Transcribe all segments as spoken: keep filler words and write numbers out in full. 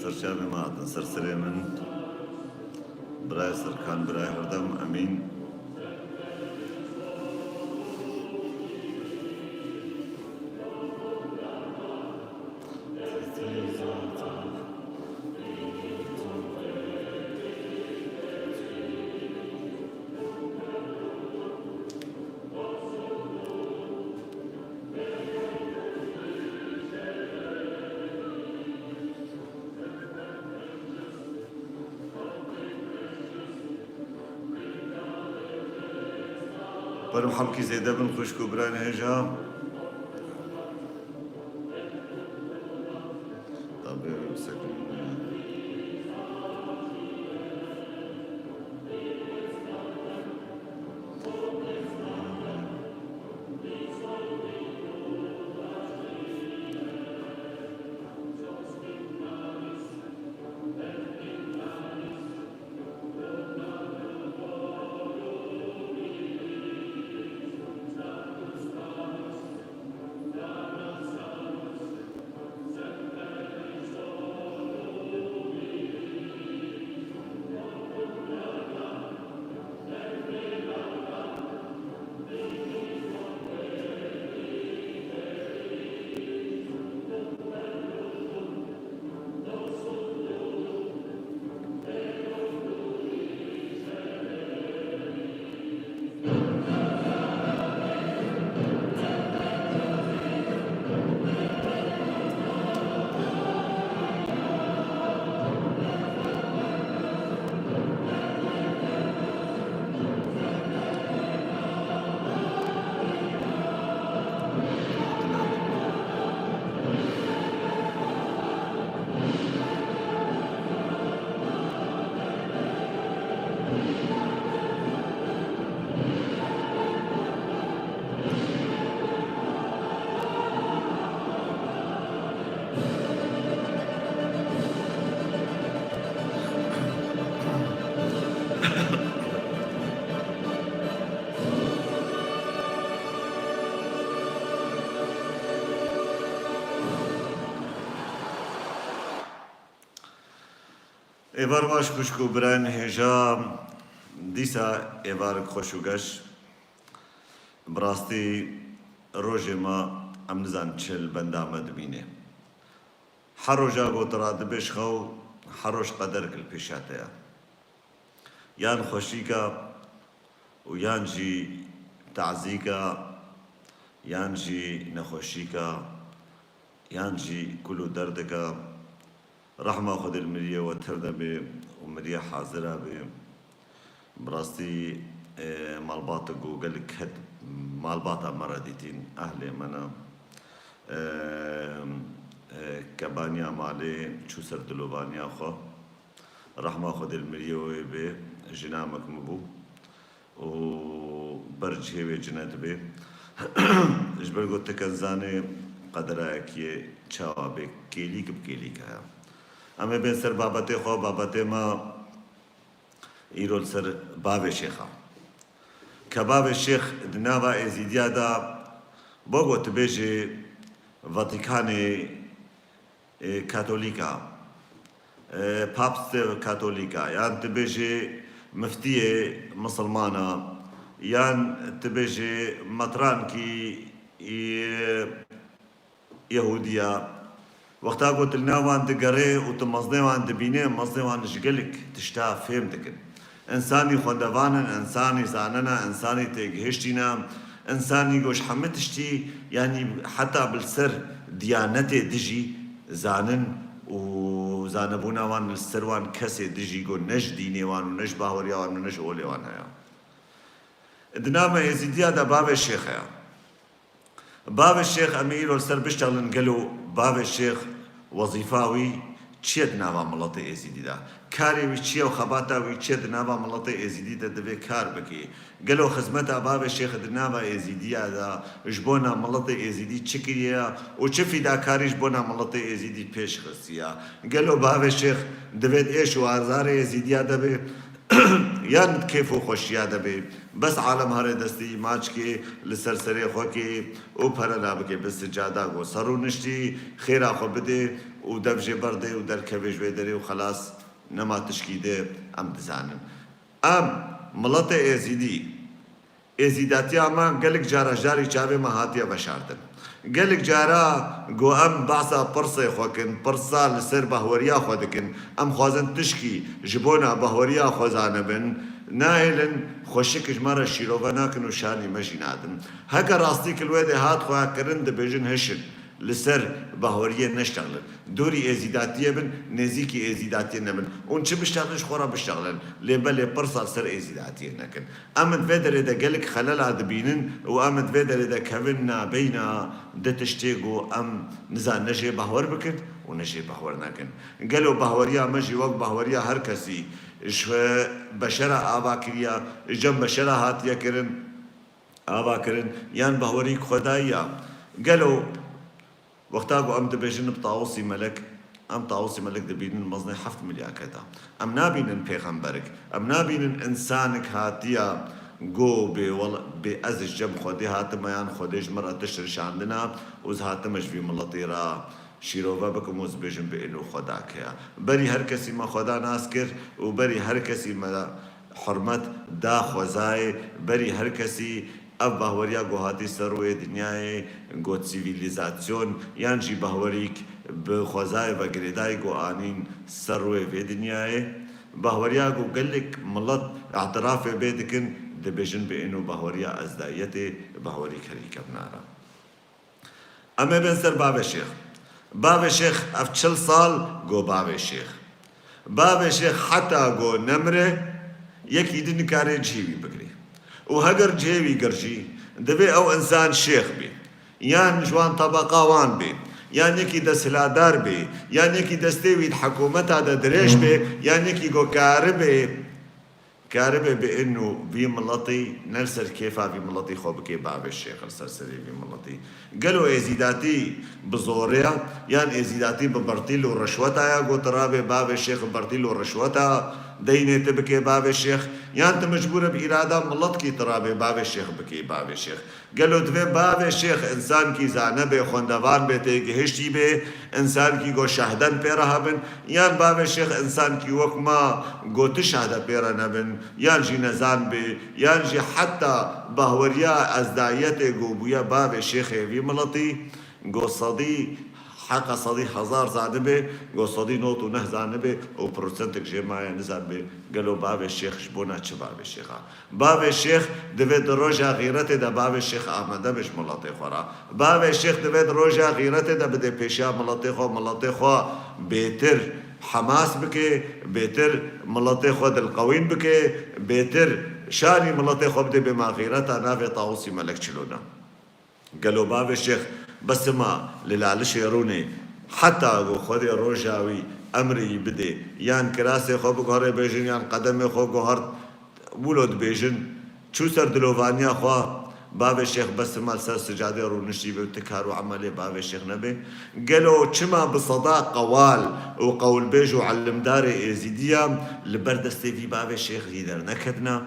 Çavê me hatin ser serê min. Birayê Serkan, birayê Herdem, Emîn. Berim helkî zêde bin xwişk û birayên hêja. Tabii, sakın. Êvar baş xwişk û birayên hêja, dîsa êvarek xweş û geş. Bi rastî rojê me em nizanin çi li benda me dimîne. Her roja ku tu radibêj xew, her roj qederek li pêşa te ye. Yan xweşîka û yan jî tazîka, yan jî nexweşîka, yan jî kul û derdika. Rehma Xwedê li miriyê we tevde be û miriye hazira be. Bi rastî, e, malbatek ku gelek het malbata me re dîtîn, ehlê me ne. E, e, kebaniya malê çû ser dilovaniya xwe. Rehma Xwedê li miriyê wê bê, jina me ku min bû û ber cihê wê cine dibe. Ji ber ku tu ken zanê qedera yekiyê çawa bê, kêlîk bi kêlîk heye. Em ê bên ser babetê xwe, babetê me îro li ser bavê Şêxa. Ke bavê Şêx di nava Êzîdiya de, bo ku tu bêjê Vatîkanê, e, Katolîka, e, Papstê Katolîka, yan tu bêjê miftiyê misilmana, yan tu bêjê metrankî, e, Yehûdiya. Wexta ku tu li nav wan digerê û tu mezinê wan dibînê, mezinê wan ji gelek tişta fêm dikin. Însanî xwendevan in, însanî zanin e, însanî têgihiştî ne, însanî ku ji hemû tiştî, yanî heta bi li ser diyanetê dijî zanin û zanebûna wan li ser wan kesê dijî ku ne ji dînê wan û ne ji baweriya wan û ne ji olê wan heye. Di nava Êzîdiya de bavê Şêx heye. Bavê Şêx, em ê îro li ser biştexilin, gelo bavê Şêx wezîfa wî çi ye di nava miletê Êzîdî de? Karê wî çi ye û xebata wî çi ye di nava miletê Êzîdî de divê kar bike? Gelo xizmeta bavê Şêx di nava Êzîdiya de ji bona miletê Êzîdî çi kiriye û çi fîdakarî ji bona miletê Êzîdî pêş xistiye? Gelo bavê Şêx divê di êş û azarê Êzîdiya de be? Yan di kêf û xweşiya de bê, bes alem here destê maçkê li ser serê xwe kê û pere nabikê bi sicada ku ser rûniştî, xêra xwe bidê û dev jê berdê û derkevê ji wê derê û xelas, nema tişkî di, em dizanin. Em, miletê Êzîdî, Êzîdatiya me gelek cara ji darî çavê me hatiye veşartin. Gelek cara ku em behsa pirsê xwe kin, pirsa li ser bahweriya xwe dikin, em xwazin tişkî ji bona bahweriya xwe zanibin, nahêlin, xweşik ji me re şîrove nakin û şanî me jî nadin. Heke rastî ki li wê dê hat xwe kirin, dibêjin hişin, li ser bahweriyê neştexlin. Dorî êzîdatiyê bin, nêzîkî êzîdatiyê nebin. Hûn çi biştexlin, ji xwe re biştexlin. Lê belê pirsa li ser êzîdatiyê nekin. Em di vê derê de gelek xelela dibînin û em di vê derê de kevin nabeyna di tiştê ku em nizan ne jê bahwer bikin û ne jê bahwer nekin. Gelo bahweriya me jî wek bahweriya her kesî ji beşera ava kiriya, ji cem beşera hatiye kirin, ava kirin, yan bahwerî xwedayî ya? Gelo Wexta ku em dibêjin bi Tawusî Melek, em Tawusî Melek dibînin mezinê heft milyaket e. Em nabînin pêxemberik, em nabînin însanik hatiya go bê wel-, bê ez ji cem Xwedê hatime yan Xwedê ji min re tişt rişandina û ez hatime ji vî miletî re şîrove bikim û ez bêjim bi êno Xweda ke ya. Berî her kesî me Xweda nas kir û berî her kesî me hurmet da xwezayê, berî her kesî Ev bahweriya ku hatî ser rûyê dinyayê, ku sîvîlîzasyon yan jî bahwerîk bi xwezayê ve girêdayî ku anîn ser rûyê vê dinyayê, bahweriya ku gelek milet îtirafê bê dikin, dibêjin bi êno bahweriya ezdayiyetê, bahwerîk herî kevnar e. Em ê bên ser bavê Şêx. Bavê Şêx ev çil sal go bavê Şêx. Bavê Şêx heta go nemire yekî din nikare cihê wî bigirê. Û heger cihê wî gir jî, divê ew însan şêx bê. Yan ji wan tebeqa wan bê. Yan yekî desthilatdar bê. Yan yekî destê wî di hikûmeta de dirêj bê. Yan yekî go karibê. Karibe bi inu vî miletî, ne li ser kêfa vî miletî xwe bikê bavê Şêx li ser serê vî miletî. Gelo êzîdatî bi zorê ya, yan êzîdatî bi bertîl û rişweta ya, got rabê bavê Şêx bi bertîl û rişweta deynê tu bikê bavê Şêx, yan tu mecbûr e bi îrada miletkî tu rabê bavê Şêx bikê bavê Şêx. Gelo divê bavê Şêx însankî zane bê, xwendevan bê, têgihiştî bê, însankî go şehden pê re hebin, yan bavê Şêx însankî wek ma go ti şehde pê re nebin, yan jî nezan bê, yan jî heta bahweriya ezdayiyetê go bûye bavê Şêxê vî miletî, go sedî, heqa sedî hezar zanibe, go sedî not û neh zanibe û prosentek jê maye nizanibe, gelo bavê Şêx ji bona çi bavê Şêx a? Bavê Şêx divê di roja xîretê de bavê Şêx amade be ji miletê xwe re. Bavê Şêx divê di roja xîretê de bide pêşiya miletê xwe, miletê xwe bêtir hemas bike, bêtir miletê xwe dilqewîn bike, bêtir şanî miletê xwe bide bê ma xîreta navê Tawusî Melek Çilûna. Gelo bavê Şêx bes ma li lalişê rûnê heta ku Xwedê roja wî emrê wî bidê, yan kirasê xwe biguherê bêjin, yan qedemê xwe guhert, wilo dibêjin, çû ser dilovaniya xwe, bavê Şêx bes ma li ser sicadê rûniştî be, ti kar û emelê bavê Şêx nebe? Gelo çima bi seda qewal û qewlbêj û elimdarê êzîdiya li ber destê vî bavê Şêx jî derneketine?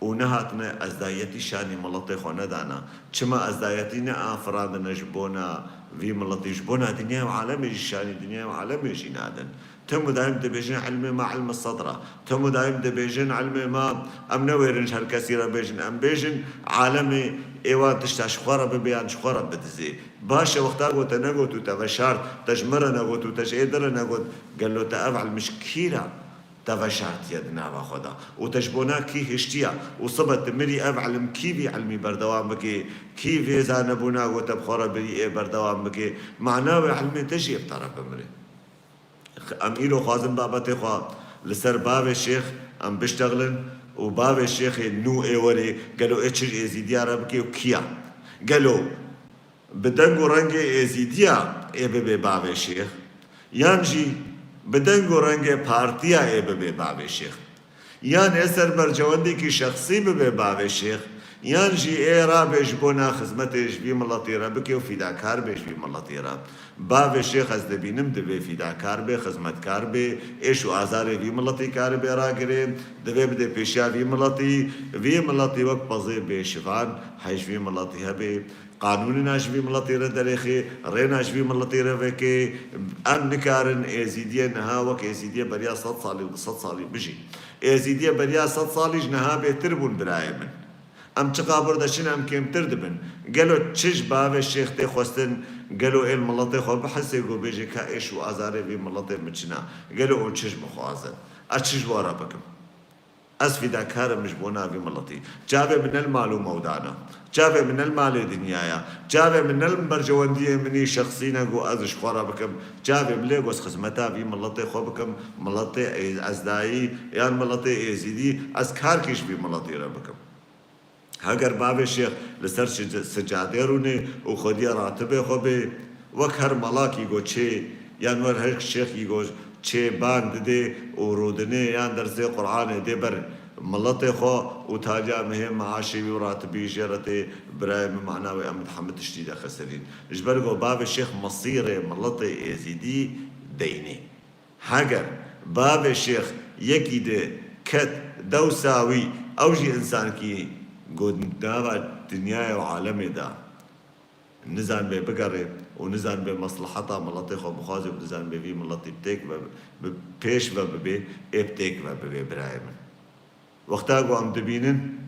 û nehatine ezdayetî şanî miletê xwe nedana. Çima ezdayetî neafirandine ji bona vî miletî, ji bona dinya û alemê jî şanî dinya û alemê jî nadin. Tim û daîm dibêjin ilmê me ilmi sedr e. Tim û daîm dibêjin ilmê me, em newêrin ji her kesî re bêjin. Em bêjin alemê êwan tişta ji xwe re bibe yan ji xwe re bidizê. Baş e wexta ku te negot û te veşart, te ji min re negot û te ji ê din re negot, gelo te ev ilm ji kî re te veşartiye di nava xwe de û te ji bona kî hiştiye û sibe tu mirî ev ilim kî vî ilmî berdewam bike, kî vê zanebûna ku te bi xwe re birî ê berdewam bike, mana wê ilmê te jî ê bi te re bimire. Em îro xwazin babetê xwe li ser bavê Şêx em biştexlin û bavê Şêxê nû ê werê gelo ê çi ji Êzîdiya re bike û kiya? Gelo Bi deng û rengê Êzîdiya ê bibe bavê Şêx, yan jî bi deng û rengê partiya ê bibe bavê Şêx. Yan ê ser bercewendekî şexsî bibe bavê Şêx, yan jî ê rabe ji bona xizmetê ji vî miletî re bike û fîdakar be ji vî miletî re. Bavê Şêx ez dibînim divê fîdakar be, xizmetkar be, êş û azarê vî miletî karibe ragire, divê bide pêşiya vî miletî, vî miletî wek pezê bê şivan hey ji vî miletî hebe. Qanûnina ji vî miletê re derêxê, rêna ji vî miletê re veke. Em nikarin êzîdiyê niha wek êzîdiyê beriya sed salî û du sed salî bijîn. Êzîdiyê beriya sed salî ji niha bêtir bûn birayê min. Em çiqabir deçin em kêmtir dibin. Gelo çi ji bavê şêx tê xwestin, gelo êl miletê xwe bihise ku bêje ka êş û azarê vî miletê min çi ne? Gelo hûn çi ji min xwazin? Ez çi ji we re bikim? Ez fîdakar im ji bona vî miletî. Çavê min ne li mal û mewdan e. Çavê min ne li malê dinyaya. Çavê min ne li berjewendiyê min î şexsî ne ku ez ji xwe re bikim. Çavê min lê ku ez xizmeta vî miletê xwe bikim, miletê ê-, ezdayî yan miletê êzîdî, ez karkî ji vî miletî re bikim. Heger bavê şêx li ser şi-, sicadê rûnê û xwediyê ratibê xwe bê, wek her malakî go çê, yan wer her şêxî go çê ban didê û rûdinê yan dersê Qur'anê dê ber miletê xwe û taliya mihê maaşê wî û ratibî jê re tê, birayê min mana wê em di hemî tiştî de xeserîn. Ji ber go bavê şêx mesîrê miletê êzîdî deynê. Heger bavê şêx yekî de ket dewsa wî, ew jî însankî ku nava dinyayê û alemê de nizanibê bigerê û nizanibê mesleheta miletê xwe bixwaze û nizanibê vî miletî bi têk ve, bi pêş ve bibê, ê bi têk ve bibê birayê min. Wexta ku em dibînin,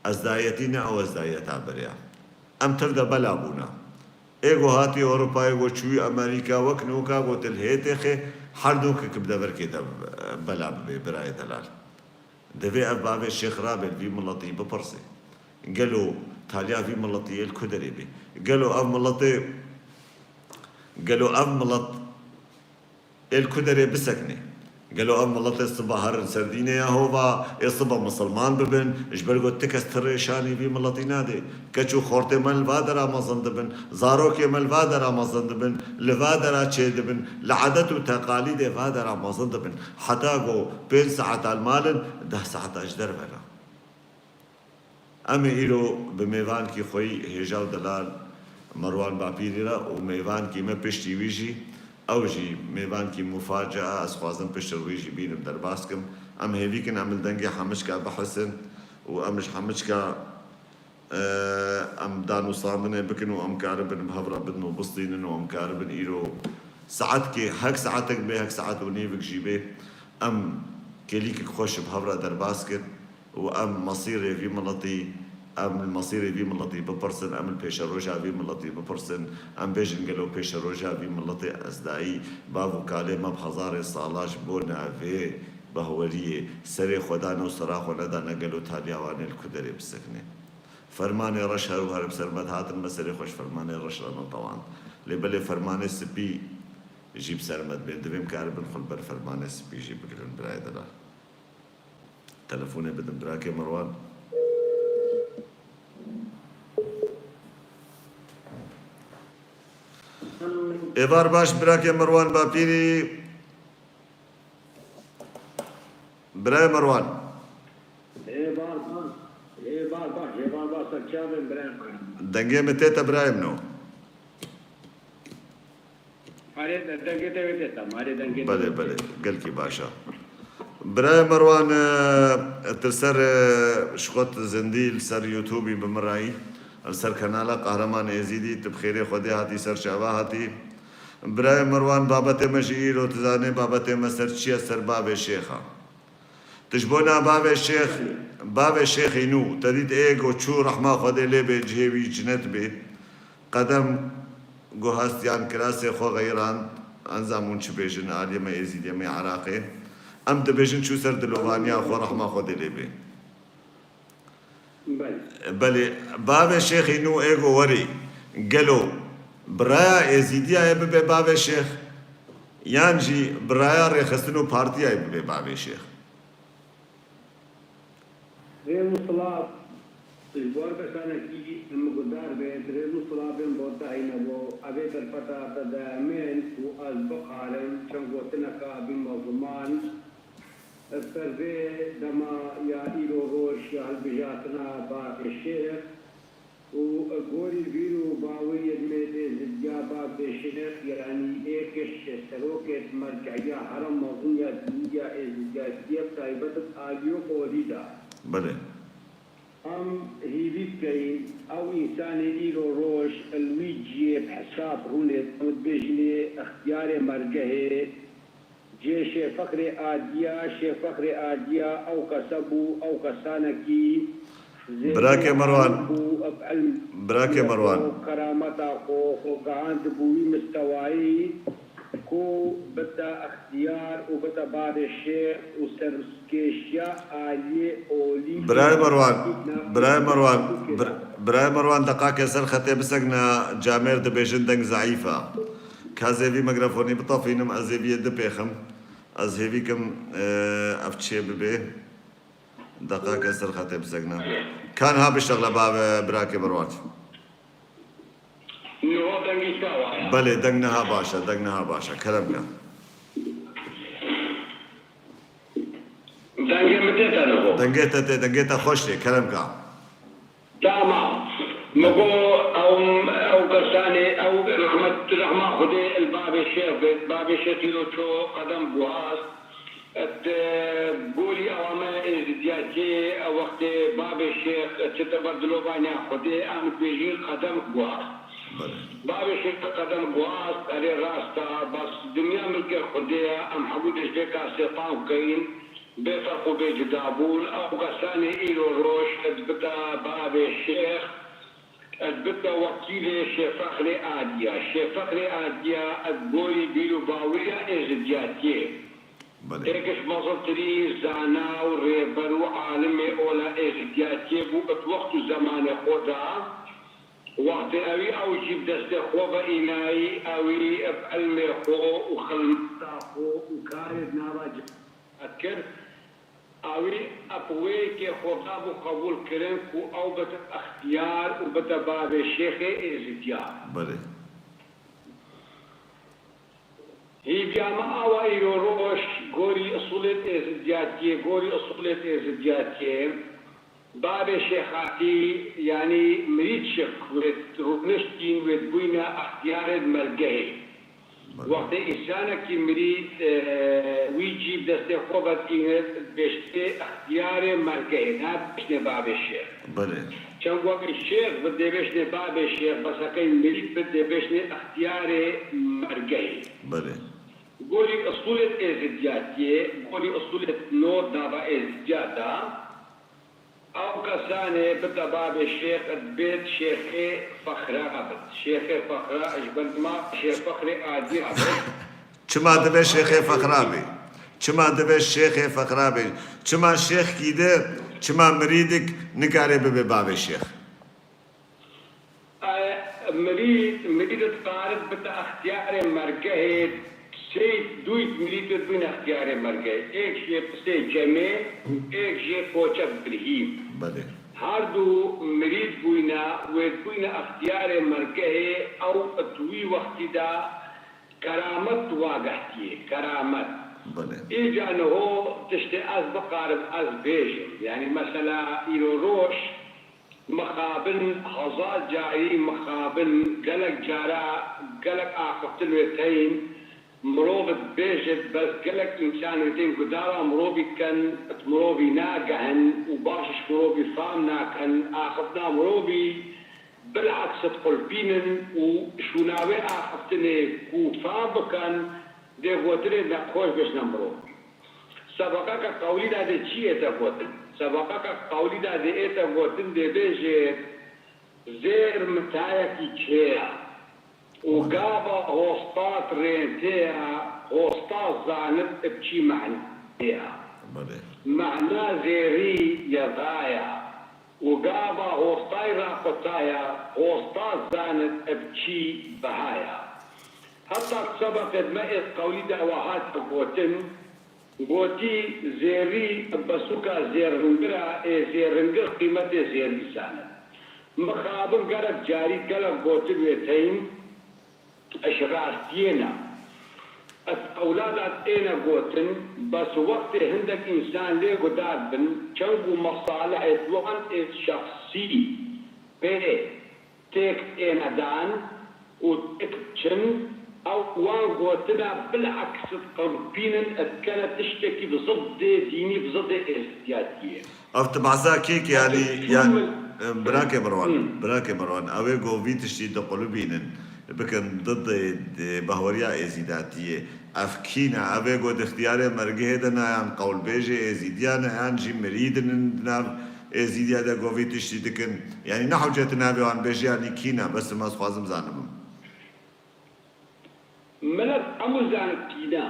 ezdayetî ne ew ezdayeta beriya. Em tir de bela bûne. Ê ku hatî Ewropayê ku çûyî Amerîka wek nûka ku til hê têxê, her nûkek bi deverkê de bela bibê, birayê delal. Divê ev bavê şêx rabê li vî miletî bipirsê. Gelo taliya vî miletî yê li ku derê bê? Gelo ev miletê, gelo ev milet ê li ku derê bisekine? Gelo ev miletê siba herin ser dînê ya hova, ê siba misilman bibin, ji ber ku ti kes ti rêşanî vî miletî nadê. Keç û xortê me li va dera mezin dibin, zarokê me li va dera mezin dibin, li va dera çêdibin, li edet û teqalîdê va dera mezin dibin. Heta ku pênc saeta li mal in, deh saeta ji derve ne. Em ê îro bi mêvankî xweyî hêja û delal Merwan Bapîrî re û mêvankî me piştî wî jî, ew jî mêvankî mufacia, ez xwazim piştre wî jî bînim derbas kim. Em hêvî kin em li dengê hemiçka bihisin û em ji hemiçka, e, em danûstandinê bikin û em karibin bi hev re bidin û bistînin û em karibin îro saetkê, hek saetek bê, hek saet û nîvik jî bê, em kêlîkek xweş bi hev re derbas kin. û em mesîrê vî miletî, em li mesîrê vî miletî bipirsin, em li pêşeroja vî miletî bipirsin, em bêjin gelo pêşeroja vî miletê ezdayî, bav û kalê me bi hezarê sala ji bo navê behweriyê serê xwe dane û sera xwe nedane, gelo taliya wan ê li ku derê bisekine? Fermanê reş her û her bi ser me dihatin, me serê xwe ji fermanê reş re netewand. Lê belê fermanê spî jî bi ser me dibên, divê em karibin xwe li ber fermanê spî jî bigirin, birayê delal. Telefonê bidim birakê Merwan. Êvar baş birakê Merwan Bapîrî. Birayê Merwan. Êvar baş, êvar baş, êvar baş, ser çavên birayê Merwan. Dengê min tête birayê min o. Arê, dengê te wê tê tam, arê, dengê te Belê, wê tê. Belê, gelkî baş e. Birayê Merwan, e, tu li ser, e, ji xwe tu zindî li ser YouTubeî bi min re yî, li ser kanala Qahraman Êzîdî, tu bi xêrê Xwedê hatî, ser çava hatî. Birayê Merwan, babetê me jî îro tu zanî, babetê me ser çi ye, ser bavê şêx e. Tu ji bona bavê şêx, bavê şêxî nû, te dît ê go çû rehma Xwedê lê bê cihê wî cinet bê. Qedem guhast yan kirasê xwe xeyirand, enzam hûn çi bêjin, aliyê me Êzîdiyê me Iraqê. Em dibêjin çû ser dilovaniya xwe rehma Xwedê lê bê. Belê. Belê, bavê şêxî nû ê go werê, gelo biraya Êzîdiya yê bibe bavê şêx? Yan jî biraya rêxistin û partiyayê bibe bavê şêx? Rêz û silav ji bo her kesanekî min guhdar be, rêz û silavên bo te heyne bo, evê derfeta te de min û ez bikarim çend gotineka bîn meziman, bi ser vê dema ya îro roj ya hilbijartina bavê şêx, û gorî vîr û bawiyê me dê zidya bavê şêx, yanî ê giş serokêt merceya herem mezin ya dînî ya Êzîdiya, bi taybet aliyê olî de. Belê. Em hîvî dikeyin, ew însanê îro roj li wî ciyê bi hesab rûnê dibêjinê extiyarê mergehê, cê Şêfexrê Adiya, Şêfexrê Adiya ew kese bû, ew kesanekî zêde Birakê Merwan, bû, ev ilm birakê Merwan. Xwe, kerameta xwe, xwe gihand bû wî mistewayî ku bite extiyar û bite bavê şêx û serkêşiya aliyê olî Birayê Merwan, birayê Merwan, bir-, birayê Merwan, deqakê ser xetê bisekne, camêr dibêjin deng zeîf e. Ka ez ê vî mikrofonî bitefînim, ez ê vî yê dipêxim. Ez hêvî kim, e, ev çê bibe. Deqakê ser xetê bisekne. Ka niha bişexle bavê birakê Merwan. Niha dengî çawa ye? Belê, deng niha baş e, deng niha baş e. Kerem ke. Dengê min tê te niho? Dengê te tê, dengê te xweş tê, kerem ke. Tamam. Min got, ew, ew kesanê, ew rehmet, rehma Xwedê li bavê şêx bêt, bavê şêx îro ço qedem guhast. Et, e, gorî ewa me êzidiyatiyê, e, wextê bavê şêx, e, çite ber dilovaniya Xwedê, em dibêjin qedem guhast. Belê. Bavê şêx qedem guhast, erê rast e, bas dinya milkê Xwedê ye, em hemû dê ji vê kasê tam bikeyin, bê ferq û bê cuda bûn. Ew kesanê îro roj, e, dibite bavê şêx, e, dibite wekîlê Şêfexrê Adiya. Şêfexrê Adiya, e, gorî bîr û baweriya êzidiyatiyê. Belê. Êk ji mezintirî zana û rêber û alimê ola êzidiyatiyê bû, bi wext û zemanê xwe de, wextê ewî ew jî bi destê xwe ve înayî, ewî bi ilmê xwe û xilmeta xwe û karê di nava cemaat kir, ewî bi wê yekê xwe ve bû qebûl kirin ku ew bite extiyar û bite bavê şêxê êzidiyan. Belê. Hîviya me awa îro roj gorî usulê êzidiyatiyê, gorî usulê êzidiyatiyê, bavê şêxatî, yanî mirîd şêx wê rûniştîn wê dibûyne extiyarê mergehê. Belê. Wextê însanekî mirîd, e, wî cî bi destê xwe ve dîne, dibêjtê extiyarê mergehê, ne dibêjtê bavê şêx. Belê. Çend wekî şêx bi dê bêjnê bavê şêx, besekey mirîd bi dê bêjnê extiyarê mergehê. Belê. Gorî usulê êzidiyatiyê, gorî usulê no dava êzidiya de, ew kesanê bite bavê şêx dibêt şêxê fexra bit. Şêxê fexra ji ber ma şêxê fexrê adiya bit. Çima divê şêxê fexra bê? Çima divê şêxê fexra bê? Çima şêxkî de, çima mirîdik nikare bibe bavê şêx? E, mirîd, mirîd dikarib bite extiyarê mergehê, sê duyt mirîd dibin extiyarê mergehê. Êk jê pisê Cemê, êk jê koçe Birhîm. Belê. Her du mirîd bûyne, wê dibûyne extiyarê mergehê, ew di wî wextî de keramet wagehtiyê, keramet. Belê. Îca niho tiştê ez bikarim, ez bêjim. Yanî mesela îro roj mixabin, hezar carî mixabin, gelek cara, gelek axiftin wê teyîn, mirov dibêjit, bes gelek însan wê tên gudara mirovî dikin, mirovî nagehin û baş ji mirovî fam nakin, axiftina mirovî bilaks diqulpînin û şûna wê axiftinê ku fam bikin, dê gotinê nexweş bêjine mirovî. Sebeqeke qewlî de dê çi ête gotin? Sebeqeke qewlî de dê ête gotin, dê bêjê, zêr mitayekî çê ye û gava hostad rêntê ye, hostad zanit bi çi mehnê ye. Belê. Mehna zêrî yeda ye û gava hostay raqutaya, hostad zanit bi çi beha ye. Heta sebeqê me êt qewlî de we hate gotin, gotî, zêrî bi sûka zêrringir e, ê zêrringir qîmetê zêrî zane. Mixabin gelek carî gelek gotin wê teyîn, ji rastiyê ne. Ez ewlada êne gotin, bes wextê hindek însan lê gudar bin, çend ku mesalihê wan ê şexsî pê têk êne dan û têk çin, Ew wan gotina bil'eks diqewbînin, dikene tiştekî bi zidê dînî, bi zidê êzidiyatiyê. Ev tu behsa kê kî, yanî, Çûn yan, min. Em, birakê Mirwan, Hmm. birakê Mirwan, ew ê ku vî tiştî diqulibînin, bikin didê, e, bahweriya êzîdatiyê. Ev kî ne? Ev ê ku di ixtiyarê mergehê de ne, yan qewlbêjê êzîdiya ne, yan jî mirîd in di nav êzîdiya de ku vî tiştî dikin. Yanî ne hewcet navê wan bêje, yanî kî ne? Bes em ez xwazim zanibim. Milet hemû zanibtî ne.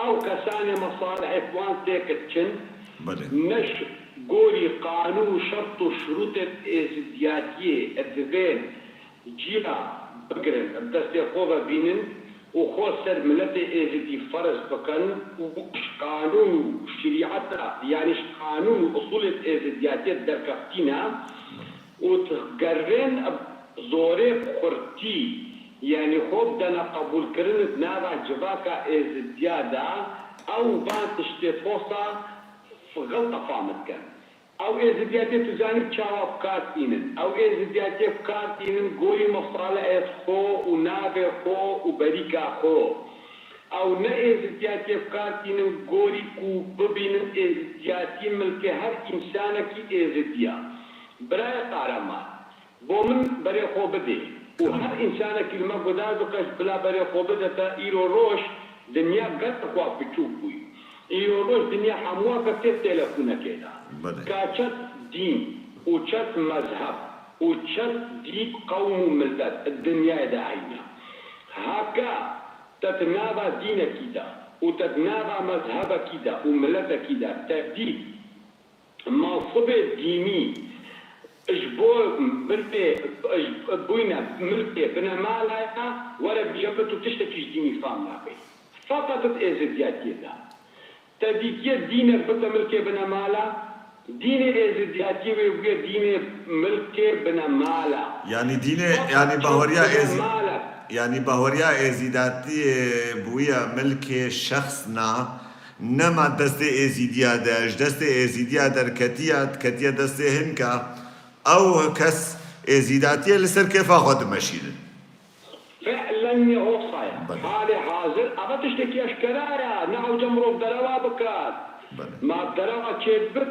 Ew kesanê mesalihê bi wan têk diçin, Belê. ne ji gorî qanûn û şert û şirûtê êzidiyatiyê divên ciya bigirin, bi destê xwe ve bînin û xwe ser miletê êzidî ferz bikin û ji qanûn û şerîeta, yanî ji qanûn û usulê êzidiyatiyê derkeftî ne. û digerên bi zorê xurtî, yanî xwe bidene qebûlkirin di nava civaka êzidiya de, ew van tiştê tosa xelta fam dikin. Ew êzidiyatê tu zanî çawa bi kar tînin. Ew êzidiyatê bi kar tînin gorî mesalihê xwe û navê xwe û berîka xwe. Ew ne êzidiyatê bi kar tînin gorî ku bibînin êzidiyatî milkê her însanekî êzidiya. Birayê Kahraman, bo min berê xwe bidê û her însanekî li me guhdar bike ji bila berê xwe bide te, îro roj dinya gelek wa biçûk bûyî. Îro roj dinya hemûa ke tê telefûnekê de. Belê. Ka çet dîn û çet mezheb û çet dî qewm û milet di dinyayê de heyne. Heke te di nava dînekî de û te di nava mezhebekî de û miletekî de te dît mansibê dînî ji bo milkê, ji bûyne milkê binemala ya, were bêje min tu tiştekî ji dînî fam nakî. Feqet di êzidiyatiyê de. Te dîtiye dînek bike milkê binemala, dînê êzidiyatiyê wê bûye dînê milkê binemala. Yanî dînê, Feqet yanî bahweriya çend êzî-, binemala. yanî bahweriya êzîdatiyê bûye milkê şexs na, nema destê êzîdiya de, ji destê êzîdiya derketiya, diketiye destê hinka, ew kes êzîdatiyê li ser kêfa xwe dimeşînin. Fi'len Yehosaya. Belê. Halê hazir, eva tiştekî eşkera ye, ne hewce mirov derewa bikat. Belê. Ma derewa çêdibit,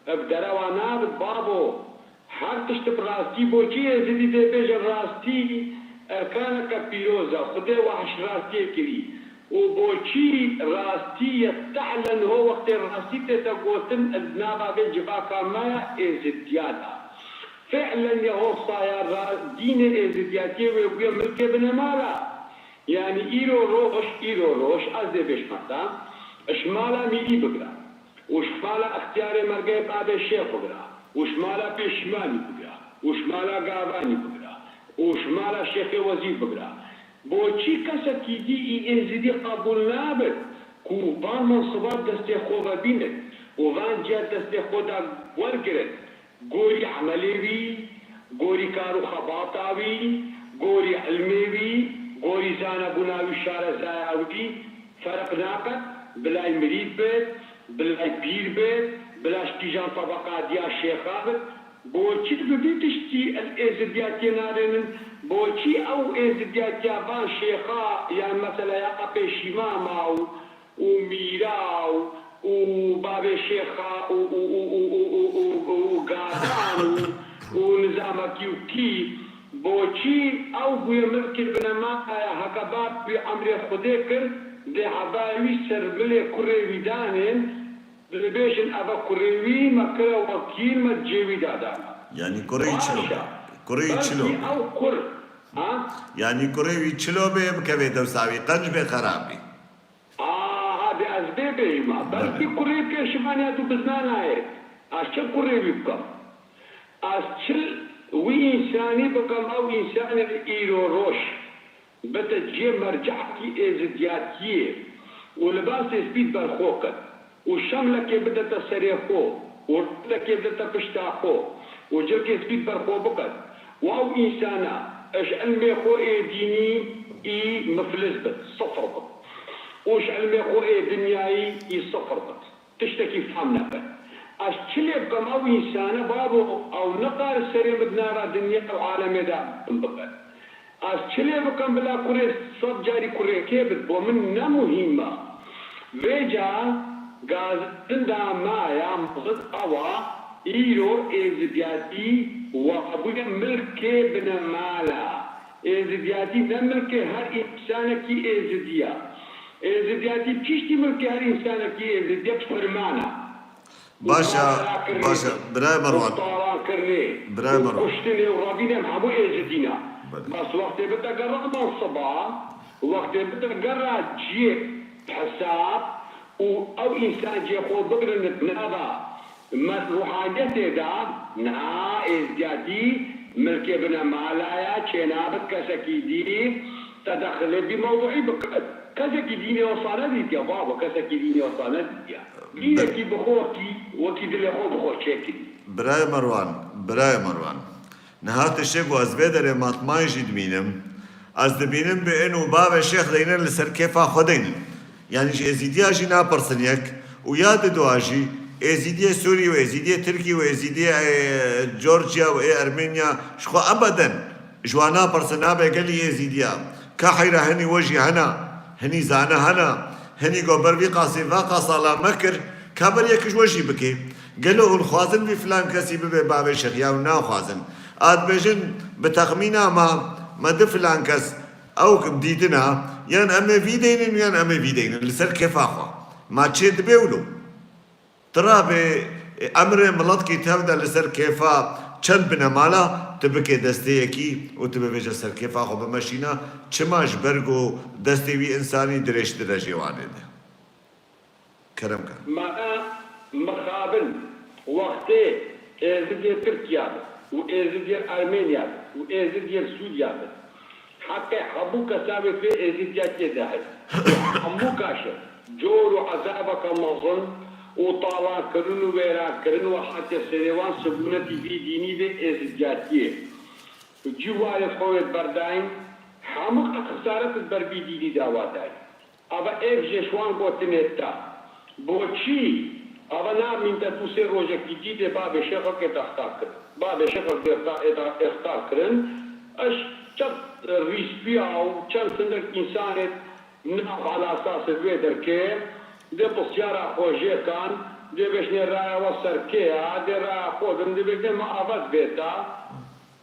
ev derewa nabit, babo. Her tişt bi rastî, boçî êzidî dê bêje rastî erkaneke pîroz e, Xwedê wahş rastiyê kirî. Û boçî rastî ye, fi'len ho wextê rastî tête gotin, di nava vê civaka me ya êzidiya de. Fi'len Yehosaya ra-, dînê êzidiyatiyê wê bûye milkê binemala. Yanî îro roj, îro roj, ez dê bêjme te, ji mala mîrî bigira û ji mala extiyarê mergeyê babê şêx bigira û ji mala pêşîmanî bigira û ji mala gavanî bigira û ji mala şêxê wezîr bigira. Boçî kesekî dî î êzidî qebûl nabit ku van mensiba destê xwe ve bînit û van ciya destê xwe de wergirit? Gorî emelê wî, gorî kar û xebata wî, gorî ilmê wî, gorî zanebûna wî, şarezaya wî, ferq nake, bilay mirîd bit, bilay pîr bit, bila ji kîjan tebaqadiya şêxa bit, boçî bi vî tiştî li êzidiyatiyê narênin, boçî ew êzidiyatiya van şêxa, yan mesela ya pêşîmama û û mîra û, û babê şêxa û, û, û, û, û, û, û, û, û gavan û, û nizamekî û kî, boçî ew bûye milkê binemala ya, heke bab wî emrê Xwedê kir, dê hevayê wî ser milê kurê wî danên, dibêjin, eve kurê wî me kire wekîl, me cê wî dadana. Yanî kurê wî çilo be? Kurê wî çilo be? Belkî ew kur, ha? Yanî kurê wî çilo bê, bikevê dewsa wî qenc bê, xerab bê. Aha, dê ez bê bêjima. Belkî kurê pêşivan ya tu bizna nayê. Ez çi kurê wî bikim? Ez çi wî însanî bikim, ew însanê îro roj bite cihê mercekî êzidiyatiyê û libasê spî di ber xwe ket û şemlekê bidete serê xwe û rindekê bidete pişta xwe û cilkê spî di ber xwe biket û ew însana ji ilmê xwe ê dînî î miflis bit, sifir bit. û ji ilmê xwe ê dinyayî î sifir bit. Tiştekî fam neke. Ez çi lê bikim ew însane babo ew nikare serê min di nava dinya û alemê de bikin. Ez çi lê bikim bila kurê sed carî kurê kê bit, bo min ne muhîm e. Vêca gazinda me ya mezin ew a, îro êzidiyatî wabûye milkê binemala. Êzidiyatî ne milkê her însanekî êzidî ye. Êzidiyatî piştî milkê her însanekî êzidî ye, bi ferman e. Baş e, baş e. Birayê Merwan. Birayê Merwan. Kuştinê û revînê em hemû êzidî ne. Belê. Bes wextê bite gera mansiba, wextê bite gera cihê hesab û ew însan cihê xwe bigirin di nava me ruhaniyetê de, na êzdiyatî milkê binemala ye, çênabit kesekî dî tedexilê bî mewduî bike. Kesekî dînê wesa nedîtiye, babo, kesekî dînê wesa nedîtiye. Dînekî bi xwe wekî, wekî dilê xwe bi xwe çêkirî. Birayê Merwan, birayê Merwan. Niha tiştê ku ez vê derê matmayê jî dibînim, ez dibînim bi in û bavê şêx deynin li ser kêfa xwe deynin. Yanî ji êzîdiya jî napirsin yek û ya didua jî êzîdiyê Sûrî û êzîdiyê Tirkî û êzîdiyê, e, Georgia û ê Ermenya ji xwe ebeden Ji wan napirsin, nabe gelî êzîdiya. Ka heyra hinî we jî hena, hinî zane hena, hinî go ber vî qasî va qasala me kir, ka ber yek ji we jî bikê. Gelo hûn xwazin vî filan kesî bibe bavê şex ya hûn naxwazin? A dibêjin bi texmîna ma, me di filan kes ew dîtina, yan em ê vî deynin yan em ê vî deynin. Li ser kêfa xwe. Ma çê dibe wilo? Tira bê, emrê miletkî tev de li ser kêfa çend binemala tu bikê destê yekî û tu bivêje ser kêfa xwe bimeşîna, çima ji ber ku destê wî însanî dirêjtir e jê wanê de. Kerem ke. Me mixabin wextê êzidiyê Tirkiya be û êzidiyê Ermeniya be û êzidiyê Sûriya be. Heqê hemû kesa wê vê êzîdiyatiyê de heye. Hemû kaşe cor û ezabeke mezin û talankirin û wêrankirin û hetê serê wan sibûnetî vî dînî vê êzîdiyatiyê. Cî warê xwe wê berdayîn, hemû qet xisaret li ber vî dînî dawa dayîn. Ava ev jê ji wan gotinê te. Boçî? Ava namîn te tu sê rojekî dî dê bavê şêxekê te extar kirin. Bavê şêxek dê exta-, êda-, extar kirin. Eş çend rîspiya û çend hindek însanê nav alasasê vê derkê dê pisyara xwe jê kan, dê bêjnê raya we serkê ya, dê raya xwe din, dê bêjnê me ava divê te.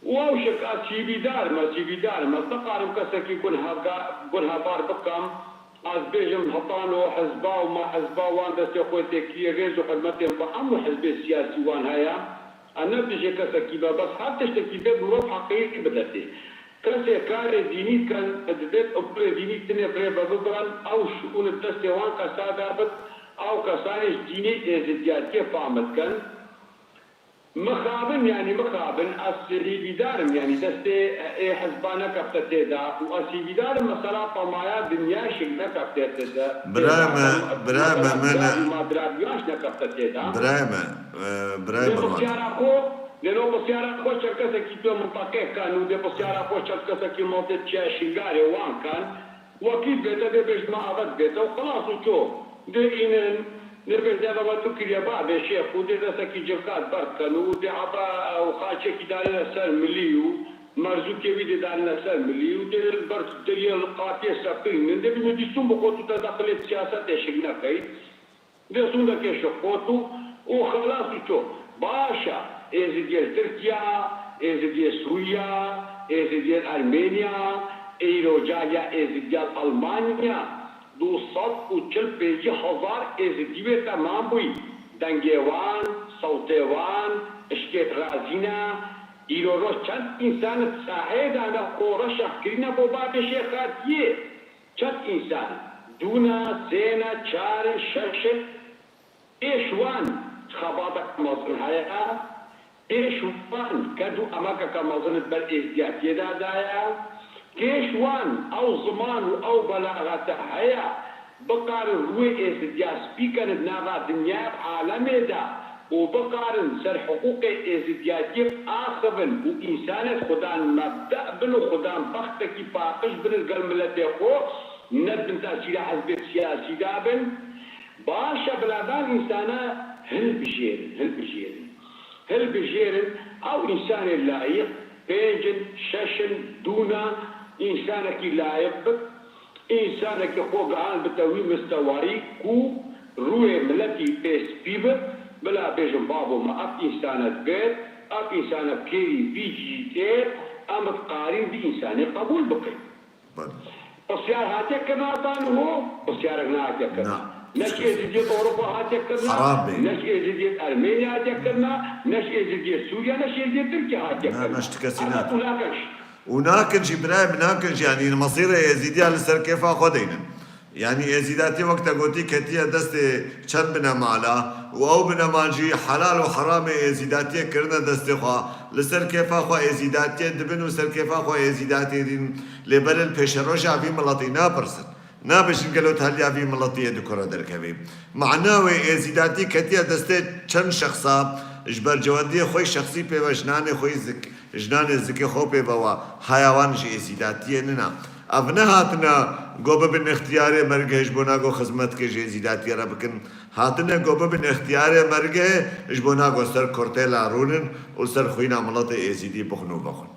Û ew şik ez hîvîdar im, ez hîvîdar im. Ez nikarim kesekî gunhega-, gunhebar bikim. Ez bêjim hetano hizba û ma hizba wan destê xwe tê kiriye, rêz û hurmetê min bi hemû hizbê siyasî wan heye. Ez ne dijê kesekî be, bes her tiştekî vê mirov heqê bide tê. Kesê karê dînî dikin, divêt umurê dînî tinê bi rê ve bibirin, ew şiûn di destê wan kesa de bit, ew kesanê ji dînê êzidiyatiyê fam dikin. Mixabin, yanî mixabin, ez hîvîdar im, yanî destê ê hizba nekefte tê de û ez hîvîdar im mesela temaya dinya şik nekefte tê de. Birayê me, birayê me, me ne. Madra biyaş nekefte tê de. Birayê me, e, birayê Dê Mirwan. Pisyara xwe, dê no pisyara xwe çerkesekî tu minteqê ken û dê pisyara xwe çerkesekî mezê çiya Şingalê wan ken. Wekî bête dê bêjt me avet bête û xilas û ço. Dê înin, dê bêjt deva me tu kiriye bavê şêx û dê destekî civka ber ken û dê eba û xaçekî danine ser milî û merzûkê wî dê danine ser milî û dê li ber deriyê li qatiyê seqînin. Dê bi nivîsûn bi xwe tu te daxilê siyasetê şik nekey. Dê sûndekê şixot û, û xelas û ço. Baş e, êzidiyê li Tirkiya, êzidiyê Sûriya, êzidiyê li Ermeniya, îro cariya êzidiya li Almanya, du sed û çil pêncî hezar êzidî wê te man bûyî. Dengê wan, sewtê wan, işkêt razî ne. Îro roj çend însan di saheyê de ne xwe reşex kirîne bo bavê şêxatiyê. Çend însan, dû ne, sê ne, çar in, şeş in, pêş wan xebatek mezin heye, pêş wan ked û emekeke mezin li ber êzdiyatiyê de daye, pêş wan ew ziman û ew belaxete heye, bikarin rûyê êzidiya spî ken di nava dinyaya û alemê de û bikarin ser hiqûqê êzidiyatiyê biaxivin û însanê xudan mebde bin û xudan bextekî paqij bin li gel miletê xwe, ne di bin tesîra hizbê siyasî de bin. Baş e, bila van însana hilbijêrin, hilbijêrin. Hilbijêrin, ew însanê layîq pênc in, şeş in, dû ne, Însanekî layiq bit, însanekî xwe gihand bite wî mistewayî ku rûyê miletî pê spî bit, bila bêjin babo me ev însanek bêt, ev însanek kêrî vî cî têt, em bi qarîn vî însanê qebûl bikin. Belê. Pisyar hatiye kirina heta niho? Pisyarek nehatiye kirina. Na. Ne ji Êzidiyê Ewropa hatiye kirina, Heram bê. Ne ji Êzidiyê Ermeniya hatiye kirina, ne ji Êzidiyê Sûriya, ne ji Êzidiyê Tirkiye hatiye Na, kirina. na, ji ti kesî Elbet nehatiye. û nakin jî. Û nakin jî birayê min, nakin jî, yanî mesîrê Êzîdiya li ser kêfa xwe deynin. Yanî Êzîdatî wek te gotî ketiye destê çend binemala û ew binemal jî helal û heramê Êzîdatiyê kirine destê xwe. Li ser kêfa xwe Êzîdatiyê dibin û ser kêfa xwe Êzîdatiyê dîn. Lê belê li pêşeroja vî miletî napirsin. Nabêjin gelo taliya vî miletiyê di kure derkevî. Mana wê Êzîdatî ketiye destê çend şexsa, ji bercewendiyê xwe yî şexsî pê ve jinanê xwe yî zik, jinanê zikê xwe pê ve wa, haya wan ji Êzîdatiyê nina. Ev nehatine go bibin extiyarê mergê ji bo nago xizmetkê ji Êzîdatiyê re bikin. Hatine go bibin extiyarê mergê ji bo nago ser kurtê la rûnin û li ser xwîna miletê Êzîdî bixwin û vexwin.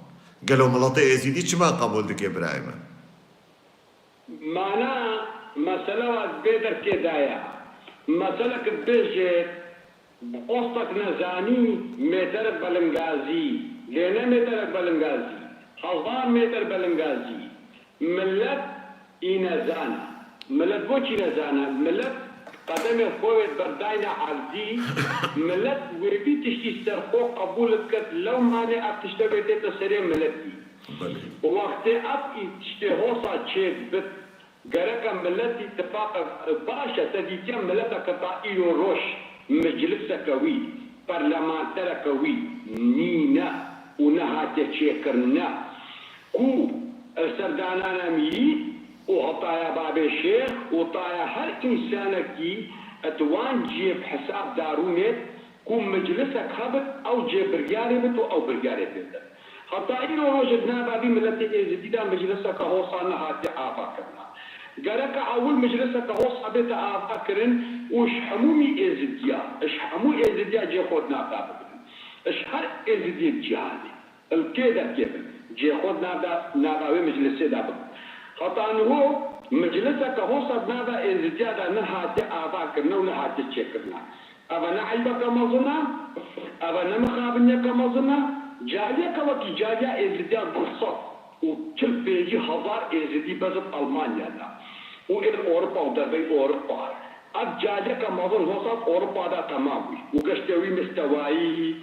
Gelo miletê Êzîdî çima qebûl dike birayê me? Mana mesele wa di vê derkê de ye. Mesele ki dibêje, bi qostek nezanî mêterek belingazî, lê ne mêterek belingazî, hezar mêter belingazî. Milet î nezan e. Milet bo çî nezan e? Milet qedemê xwe wê berdayne erdî, milet wê vî tiştî ser xwe qebûl dikir, lewmanê ev tişte wê tête serê miletî. Belê. Wextê ev î tiştê hosa çêdibit, gereke miletî tifaqek, baş e, te dîtiye mileteke ta îro roj mecliseke wî, parlamentereke wî nîne û nehatiye çêkirine, ku li ser danana mîyî û hetaya babê şêx û taya her însanekî di wan cihê bi hesab darûnê, ku meclisek hebit, ew cê biryarê bit û ew biryarê bêtin. Heta îro rojê di nava vî miletê Êzidî de mecliseke hosa nehatiye avakirina. Gereke ewil mecliseke hosa bête avakirin û ji hemû mî Êzidiya, ji hemû Êzidiya cê xwe di nav de bigrin. Ji her Êzidiyê cîhanê, li kê derkê bin, cê xwe di nav de, nava wê meclisê de bigrin. Heta niho mecliseke hosa di nava Êzidiya de nehatiye avakirine û nehatiye çêkirine. Eve ne eybeke mezin e, eve ne mixabiniyeke mezin e, cariyeke wekî cariya Êzidiya du sed û çil pêncî hezar Êzidî bezib Almanya de û ên Ewropa û derveyî Ewropa. Ev cariyeke mezin hosa di Ewropa de temam bû û geştê wî mistewayî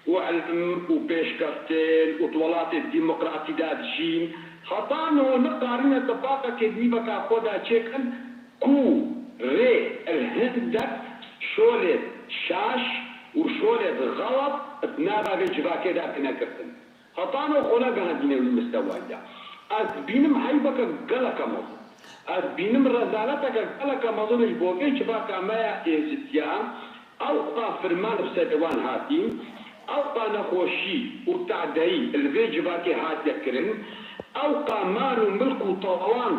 û ilm û pêşkeftin û di welatê demokratî de dijîn. Heta niho nikarîne tifaqekê di nîveka xwe de çêkin, ku rê li hindek şolê şaş û şolê xelat di nava vê civakê de bine girtin. Heta niho xwe negihandîne wî mistewayiya. Ez dibînim heybeke geleke mezin. Ez dibînim rezaleteke geleke mezin ji bo vê civaka me ya Êzidiyan. Ewqa firman bi serê wan hatî, ewqa nexweşî û tadeyî li vê civakê hatiye kirin, ewqa mal û milk û tawan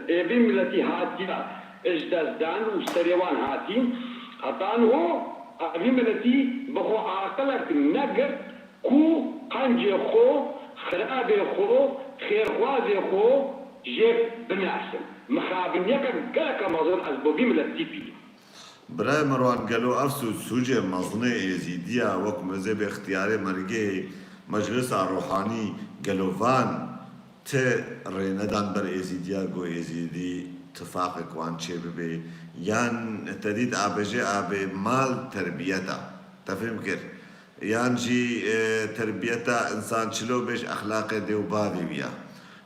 ê vê miletî hatiye ji dest dan û serê wan hatî, heta niho vî miletî bi xwe aqilek negirt ku qencê xwe, xirabê xwe, xêrxwazê xwe jê binarsin. Mixabiniyeke geleke mezin ez bo vî miletî bînim. Birayê Merwan, gelo ev sûc, sûcê mezinê Êzîdiya wek mezêbê extiyarê mergê, meclisa ruhanî, gelo van ti rê nedan ber Êzîdiya ku Êzîdî tifaqek wan çê bibe? Yan te dît abêjê abê mal terbiyet e? Te fêm kir? Yan jî, e, terbiyeta însan çilo bê ji exlaqê dê û bavê wî ya.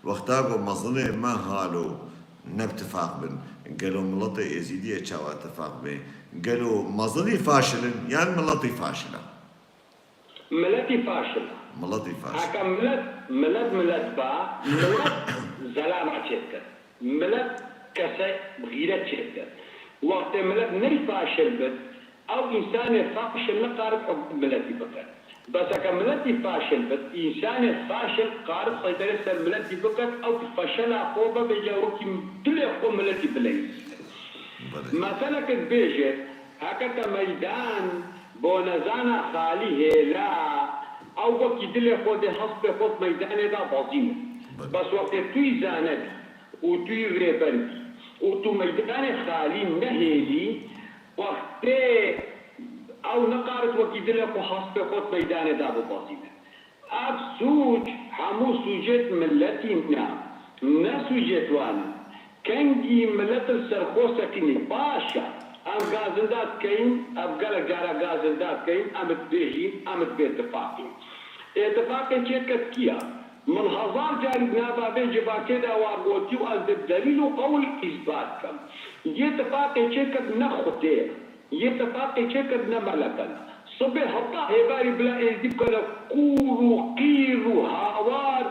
Wexta ku mezinê me halo ne bi tifaq bin, gelo miletê Êzîdiyê çawa tifaq bê? Gelo mezinî faşil in yan miletî faşil e? Miletî faşil e. Miletî faşil. Heke milet, milet, milet ba, milet zelama çêdikir. Milet kese bi xîret çêdike. Wextê milet ney faşil bit, ew însanê faşil nikarib hukm miletî bike. Bes heke miletî faşil bit, însanê faşil qarib seyterê ser miletî bike, ew bi feşela xwe ve bêje wekî dilê xwe miletî bileyîzîne. Belê. Meseleke dibêje, heke te meydan bo nezana xalî hêla, ew wekî dilê xwe dê hespê xwe di meydanê de bezîne. Bes wextê tu yî zane bî û tu yî rêber bî û tu meydanê xalî nehêlî, wextê ew neqarit wekî dilê xwe hespê xwe di meydanê de bibezîne. Ev sûc hemû sûcêt miletî ne, ne sûcêt wan in. Kengî milet li ser xwe sekinî. Baş e, em gazinda dikeyin, ev gelek cara gazinda dikeyin, em dibêjîn, em dibê tifaqîn. Ê tifaqê çêket kiya? Min hezar carî nava vê civakê de wa gotî û ez bi delîl û qewl îsbat dikim. Yê tifaqê çêket ne Xwedê ye. Yê tifaqê çêket ne meleke ne. Sibê heta hêvarî bila êzdî bikene kûr û qîr û hawar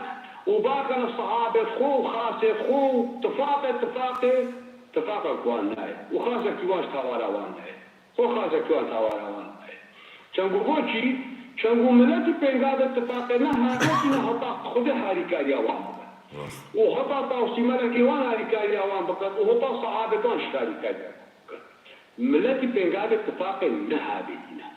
û bakene sehabê xwe û xasê xwe û tifaqê, tifaqê, tifaqek wan nayê. Û xasekî wan ji tawara wan nayê. Xwe xasekî wan tawara wan nayê. Çengû bo çî? Çengû miletî pêngavê tifaqê ne harekî ne heta Xwedê harîkariya wan bibe. Rast. Û heta Tawsî Melekê wan harîkariya wan biket û heta sehabê wan jî harîkariya wan biket. Miletî pêngavê tifaqê nehabêtîne.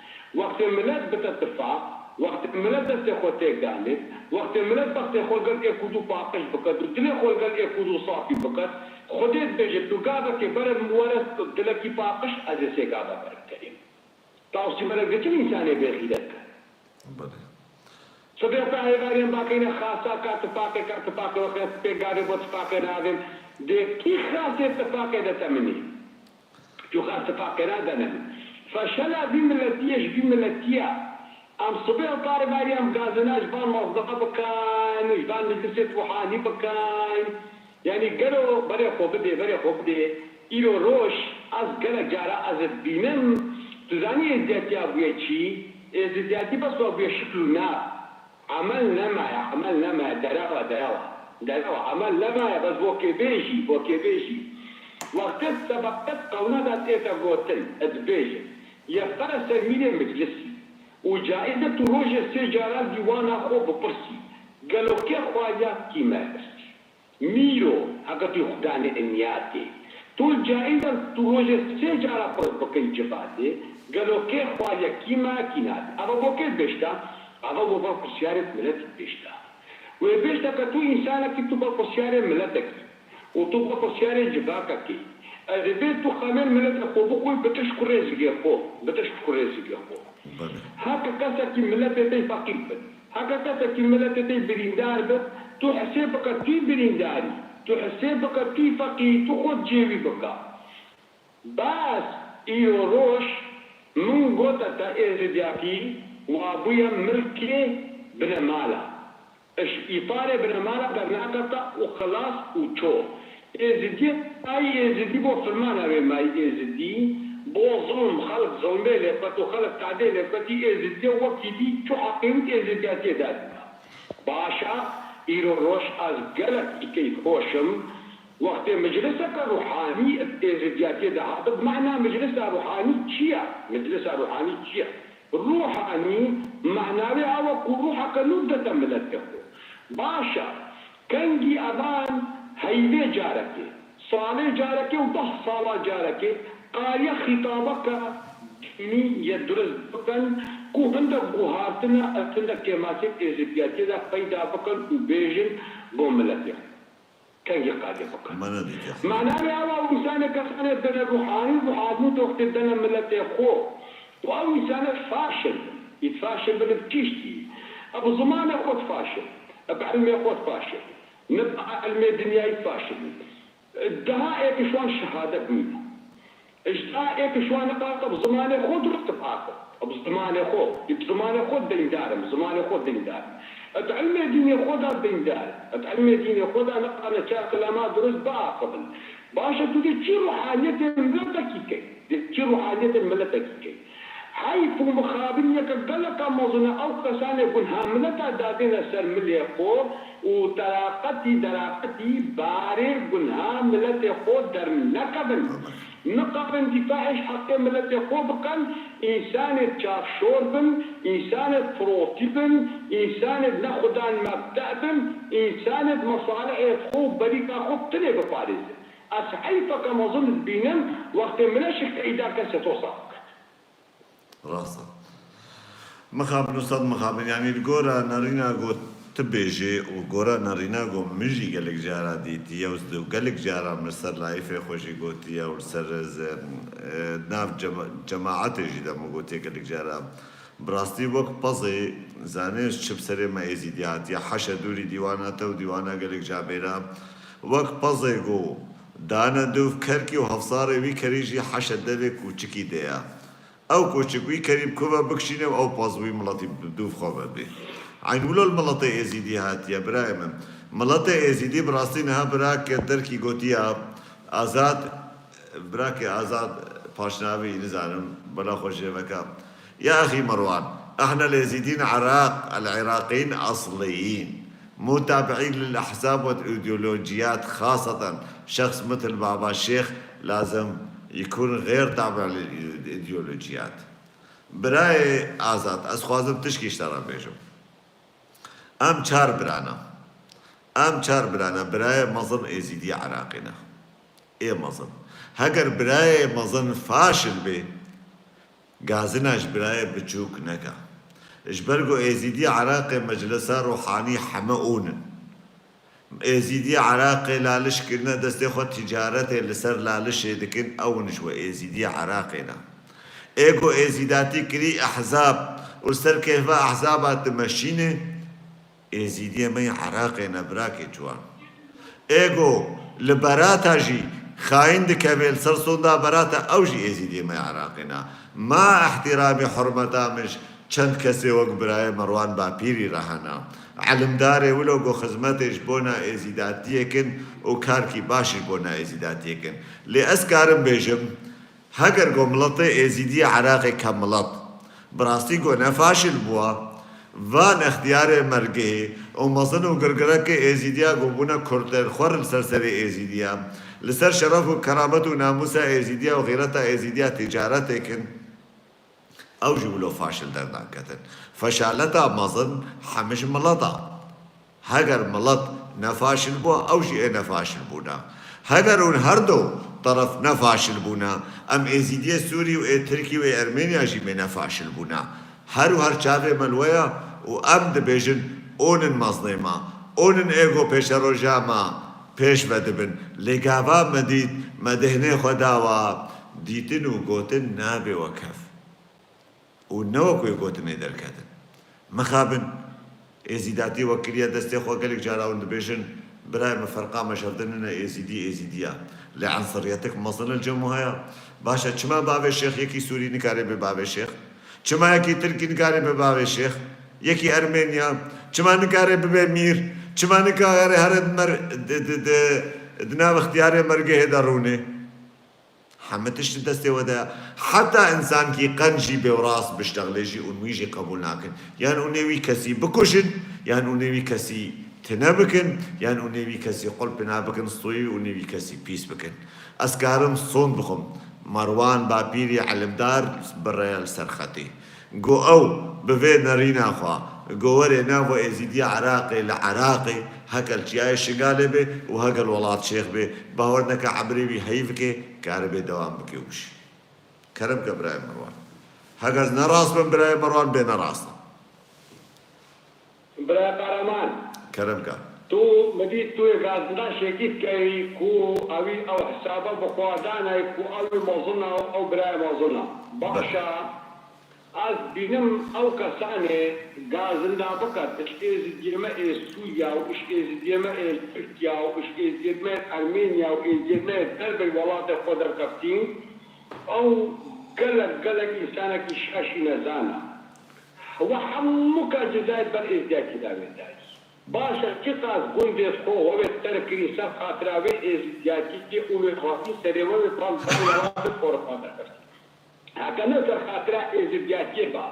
Wextê milet bite tifaq, wextê milet destê xwe têk danê, wextê milet bextê xwe gel êk û du paqij biket û dilê xwe gel êk û du safî biket, Xwedê dibêje, tu gavekê bere min were dilekî paqij, ez ê sê gava bere tenê. Tawsî Melek diçin însanê bêxîret ke? Belê. Sibê xwe hêvariyên bakeyne xasa ka tifaqê, ka tifaqê wextê pêngavê bo tifaqê navên. Dê kî xasê tifaqê de teminî? Tu xas tifaqê nade ne. Feşela vî miletî ye ji vî miletî ye. Em sibê û parê berî em gazina ji van mazdeqa bikin, ji van meclisê ruhanî bikin. Yanî gelo berê xwe bidê, berê xwe bidê. Îro roj ez gelek cara ez ê dibînim. Tu zanî êzidiyatiya bûye çi? Êzidiyatî bes wa bûye şikl û nav. Emel nemaye, emel nemaye, derewa, derewa. Derewa, emel nemaye, bes bo kê bêjî, bo kê bêjî. Wextê sebebet qewna de tête gotin, dibêje, yek bere ser mîrê meclisî û caiz e tu rojê sê cara dîwana xwe bipirsî, gelo kê xwariya kî me pirsî? Mîro, heke tu xwe danê inyatê. Tu caiz e tu rojê sê cara pirs bikey civatê, gelo kê xwariye kî me kî nade? Eva bo kê dibêjta? Eva bo van pirsiyarê miletî dibêjta. Wê bêjta ke tu însanekî, tu berpirsiyarê miletekî û tu berpirsiyarê civakekî. Ez ê bê tu xemên miletê xwe bixwî, bi tişt ku rêzigê xwe, bi tişt ku rêzigê xwe. Belê. Heke kesekî miletê te feqîr bit, heke kesekî miletê te birîndar bit, tu hisê bike tu yî birîndarî, tu hisê bike tu yî feqîrî, tu xwe cêwî bike. Bes îro roj min gote te êzidiyakî wa bûye milkê binemala. Ji îtarê binemala dernakete û xilas û ço. Êzidiyê mayî êzidî bo firmana wê mayî êzidî, bo zilm, xelk zilmê lê ket û xelk tadê lê ketî, êzidiyê wekî dî ço heqî wî êzidiyatiyê dadîna. Baş e, îro roj ez gelek îkey xweş im. Wextê mecliseke ruhanî êzidiyatiyê de habit, mana meclisa ruhanî çi ye? Meclisa ruhanî çi ye? Ruhanî, manawê ew e ku ruheke nû dete miletê xwe. Baş e, kengî evan heyvê carekê, salê carekê û deh sala carekê qaliye xîtabeke dînî yê durist bikin ku hindek guhartina ez hindek kêmasên êzidiyatiyê de peyda bikin û bêjin bo miletê xwe. Kengî qaliye bikin. Me nedîtiye xwe. Manawê ew e, ew însanê kesanê dene ruhanî, ruhanî doxtê dene miletê xwe. Û ew însanê faşil bin. Ît faşil bin bi tiştî. Bi zimanê xwe faşil. Bi ilmê xwe faşil. Ne bi ilmê dinyayî faşil bin. Daha êk ji wan şehadet nîne. Ji daha êk ji wan niqate bi zimanê xwe dirust biaxivin. Bi zimanê xwe, bi zimanê xwe deyndar im, bi zimanê xwe deyndar im. Di ilmê dînê xwe de deyndar im. Di ilmê dînê xwe de niqane çaxilama dirust biaxivin. Baş e, tu dê çi ruhaniyetê miletekî key? Dê çi ruhaniyetê miletekî key? Heyf û mixabiniyeke geleka mezin e, ew kesanê gunha mileta dadêne ser milê xwe û teraqetî, deraqetî barê gunha miletê xwe dernekevin. Nikarin dîfaê ji heqê miletê xwe bikin, însanê çavşor bin, însanê firotî bin, însanê nexwedan mebde bin, însanê mesalihê xwe û berîka xwe tinê biparêzin. Ez heyfeke mezin dibînim, wextê mileşik qeyda kesê tosa biket. Rast e. Mixabin, Ustad, mixabin. Yanî li gora nerîna got, Tu bêjî û gora nerîna ku min jî gelek cara dîtiye û gelek cara min ser layîfê xwe jî gotiye û li ser, e, nav cema-, cemaetê jî de min gotiye gelek cara. Bi rastî wek pezê, zanê çi bi serê me Êzîdî hatiye, heşe dûrî dîwana te û dîwana gelek camêra. Wek pezê ku dane dûv kerkî û hevsarê wî kerî jî heşe devê kûçikî de ye. Ew kûçik wî kerî bi ku ve bikişîne û ew pez wî miletî bi dûv xwe ve bê. Eyn wilo li miletê Êzîdî hatiye, birayê min. Miletê Êzîdî bi rastî niha birake derkî gotiya Azad, birakê Azad paşnavî nizanim, bela xwe jê veke. Ya exî Merwan, احنا الازيديين عراق، العراقيين اصليين، مو تابعين للاحزاب والايديولوجيات، خاصة شخص مثل بابا الشيخ لازم يكون غير تابع للايديولوجيات. Birayê Azad, ez xwazim tişkî ji te re bêjim. Em çar bira ne. Em çar bira ne. Birayê mezin Êzîdî Iraqê ne. Ê mezin. Heger birayê mezin faşil bê, gazina ji birayê biçûk neke. Ji ber ku Êzîdî Iraqê meclisa ruhanî heme ûn in. Êzîdî Iraqê laliş kirine, destê xwe ticaretê li ser lalişê dikin, ew in ji we Êzîdî Iraqê ne. Ê ku êzîdatî kirî ehzab û li ser kêfa ehzaba dimeşîne, Êzîdiyê me yê Iraqê ne, birakê ciwan. Ê ku li berata jî xayîn dikeve li ser sonda berata, ew jî Êzîdiyê me yê Iraqê ne. Ma îhtîramî hurmeta min ji çend kesê wek birayê Merwan Bapîrî re hene. Elimdarê wilo ku xizmetê ji bona êzîdatiyê kin û karkî baş ji bona êzîdatiyê kin. Lê ez karim bêjim, Heger ku miletê Êzîdî Iraqê ke milet bi rastî ku ne faşil bûa, van extiyarê mergehê û mezin û girgirekê Êzîdiya ku bûne kurtên xwe li ser serê Êzîdiya, li ser şeref û keramet û namûsa Êzîdiya û xîreta Êzîdiya tîcaretê kin, ew jî wilo faşil dernaketin. Feşaleta mezin hemî ji milet a. Heger milet ne faşil bû, ew jî ê ne faşil bûna. Heger hûn her du teref ne faşil bûna, em Êzîdiyê Sûrî û ê Tirkî û ê Ermeniya jî bê ne faşil bûna. Her û her çavê me li we ya û em dibêjin, ûn in mezinê me, ûn in ê ku pêşeroja me pêş ve dibin. Lê gava me dît, me dehnê xwe dawa, dîtin û gotin nabe wek hev. Û ne wek wê gotinê derketin. Mixabin, êzîdatî wek kiriye destê xwe, gelek cara hûn dibêjin, birayê min, ferqa me ji hev de nine, êzîdî, êzîdî ya. Lê enseriyetek mezin li cem we heye. Baş e, çima bavê şêx yekî Sûrî nikare bê bavê şêx? Çima yekî Tirkî nikare bê bavê şêx? Yekî Ermeniya? Çima nikare bibe mîr? Çima nikare here di mer-, di, di, di, di nav ixtiyarê mergehê de rûnê? Heme tişt di destê we de ye. Heta însankî qenc jî bê û rast biştexile jî ûn wî jî qebûl nakin. Yan ûn ê wî kesî bikujin, yan ûn ê wî kesî tine bikin, yan ûn ê wî kesî qulpina bikin, stûyî ûn ê wî kesî pîs bikin. Ez karim sond bixwim. Merwan Bapîrî elimdar bi rêya li ser xetê. Go ew bi vê nerîna xwe, go werê nav we Êzîdiya Iraqê li Iraqê, heke li Çiyayê Şingalê be û heke li Welat Şêx be, bawer neke emirê wî heyv bike, karibe dewam bike û jî. Kerem ke birayê Merwan. Heger ne rast bin birayê Merwan, bê ne rast in. Birayê Kahraman. Kerem ke. Tu mi dît tu yê gazindaşekî dikeyî ku ewî ew hesaba bi xwe danayî ku ew ê mezin a û ew birayê mezin a. Baş e. Ez bînim ew kesanê gazinda biket, êzidiyê me ê Sûriya û iş êzidiyê me ê Tirkiya û iş êzidiyê me ê Ermeniya û êzidiyê me ê derbê welatê xwe derkeftîn, ew gelek, gelek însanekî şaş û nezan e. We hemû ka cezayê ber êzidiyakî dawê dayî. Baş e, çiqas gundê xwe we wê terk kirî ser xatira wê êzidiyakî û wê xwestî serê we wê van van welatê Ewropa derkeftî. Heke ne ser xatira êzidiyatiyê ba,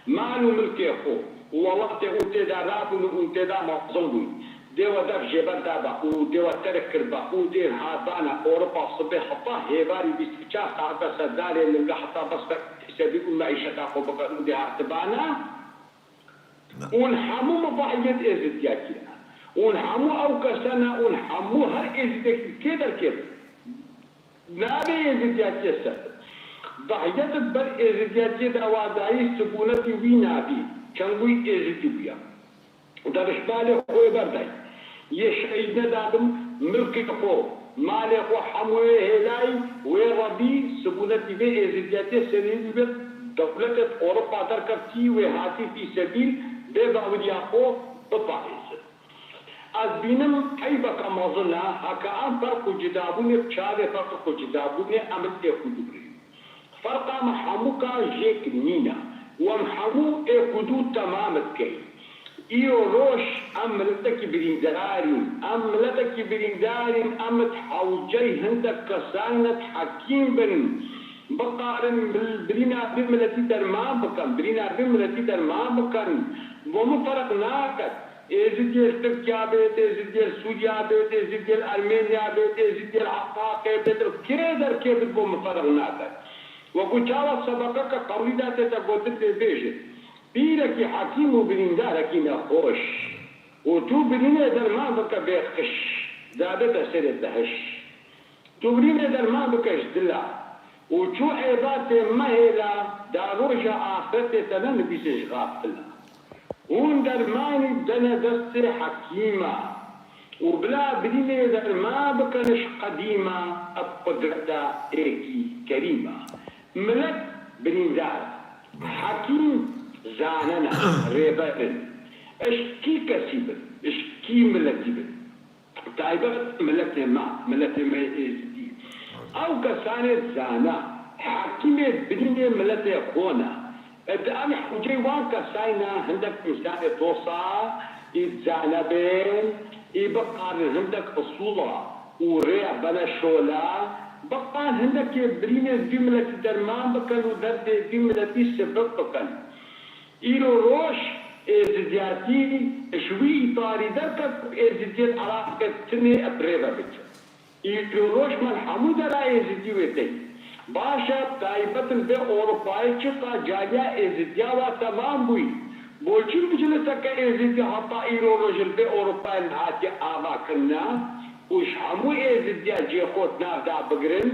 mal û milkê xwe û welatê hûn tê de rabûn û hûn tê de mezin bûn. Dê we dev jêber daba û dê we terk kirba û dê hatbana Ewropa sibê heta hêvarî bîst û çar saete ser darê linga heta bes sedî û meîşeta xwe bikin û dê hatibana. Na. Hûn hemû mufahiyet êzidiyatiyê ne. Hûn hemû ew kese ne, hûn hemû her êzidekî kê derkêt. Nabê êzidiyatiyê ser. Dahiyet ber êzidiyatiyê de wa dayî sibûnetî wî nabî. Çend wî êzidî bûya. Derişmalê xwe berdayî. Yê şehîd nedabin, milkê xwe, malê xwe hemû wê hêlayî, wê Rebî sibûnetî vê êzidiyatê serî bibit, dewletê Ewropa derkeftî, wê hatî fî sebîl, vê baweriya xwe biparêzin. Ez bînim eybeke mezin e, heke em ferq û cudabûnê bi çavê ferq û cudabûnê em ê xwe dûrîn. Ferqa me hemûka jêk nîne û em hemû ê xwe dû temam dikeyn. Îro roj em miletekî birîndar în, em miletekî birîndar în, em di hewceyî hindek kesan ne di hekîm bin, bikarin bil-, birîna vê miletî derman bikin, birîna vê miletî derman bikin. Bo min ferq naket. Êzidiyê li Tirkiya bêt, Êzidiyê li Sûriya bêt, Êzidiyê li Ermeniya bêt, Êzidiyê li Iraqê bêt, li kê derkê bit bo min ferq nake. Wekû çawa sebekeke qewlî de tête gotin dê bêjin, pîrekî hekîm û birîndarekî nexweş û tu birînê derman bike bê qiş, da bête serê te hiş. Tu birînê derman bike ji dila û çû êbatê mehêla, da roja axretê te nenivîse ji xafila. Hûn dermanî bidene destê hekîma û bila birînê derman bikin ji qedîma, bi qudreta êkî kerîma. Milet birîndar, hekîm zanena, rêber in. Ji kî kesî bin, ji kî miletî bin. Taybet miletê me, miletê me yê Êzidî. Ew kesanê zana, hekîmê birînê miletê xwe ne. Ed em hewceyî wan kesayî ne, hindek însanê dosa, î zane bên, î bikarin hindek usûla û rêya bene şola, bikarin hindekê birînê vî miletî derman bikin û derdê vî miletî sibik bikin. Îro roj êzidiyatî ji wî îtarî derket ku êzidiyê di Iraqê tinê bi rê ve biçe. Îro roj me li hemû dera êzidî wê tê. Baş e, taybet li vê Ewropayê çiqa cariya êzidiya wa temam bûyî. Bo çi mecliseke êzidî heta îro roj li vê Ewropayê nehatiye avakirine û ji hemû êzidiya cê xwe di nav de bigirin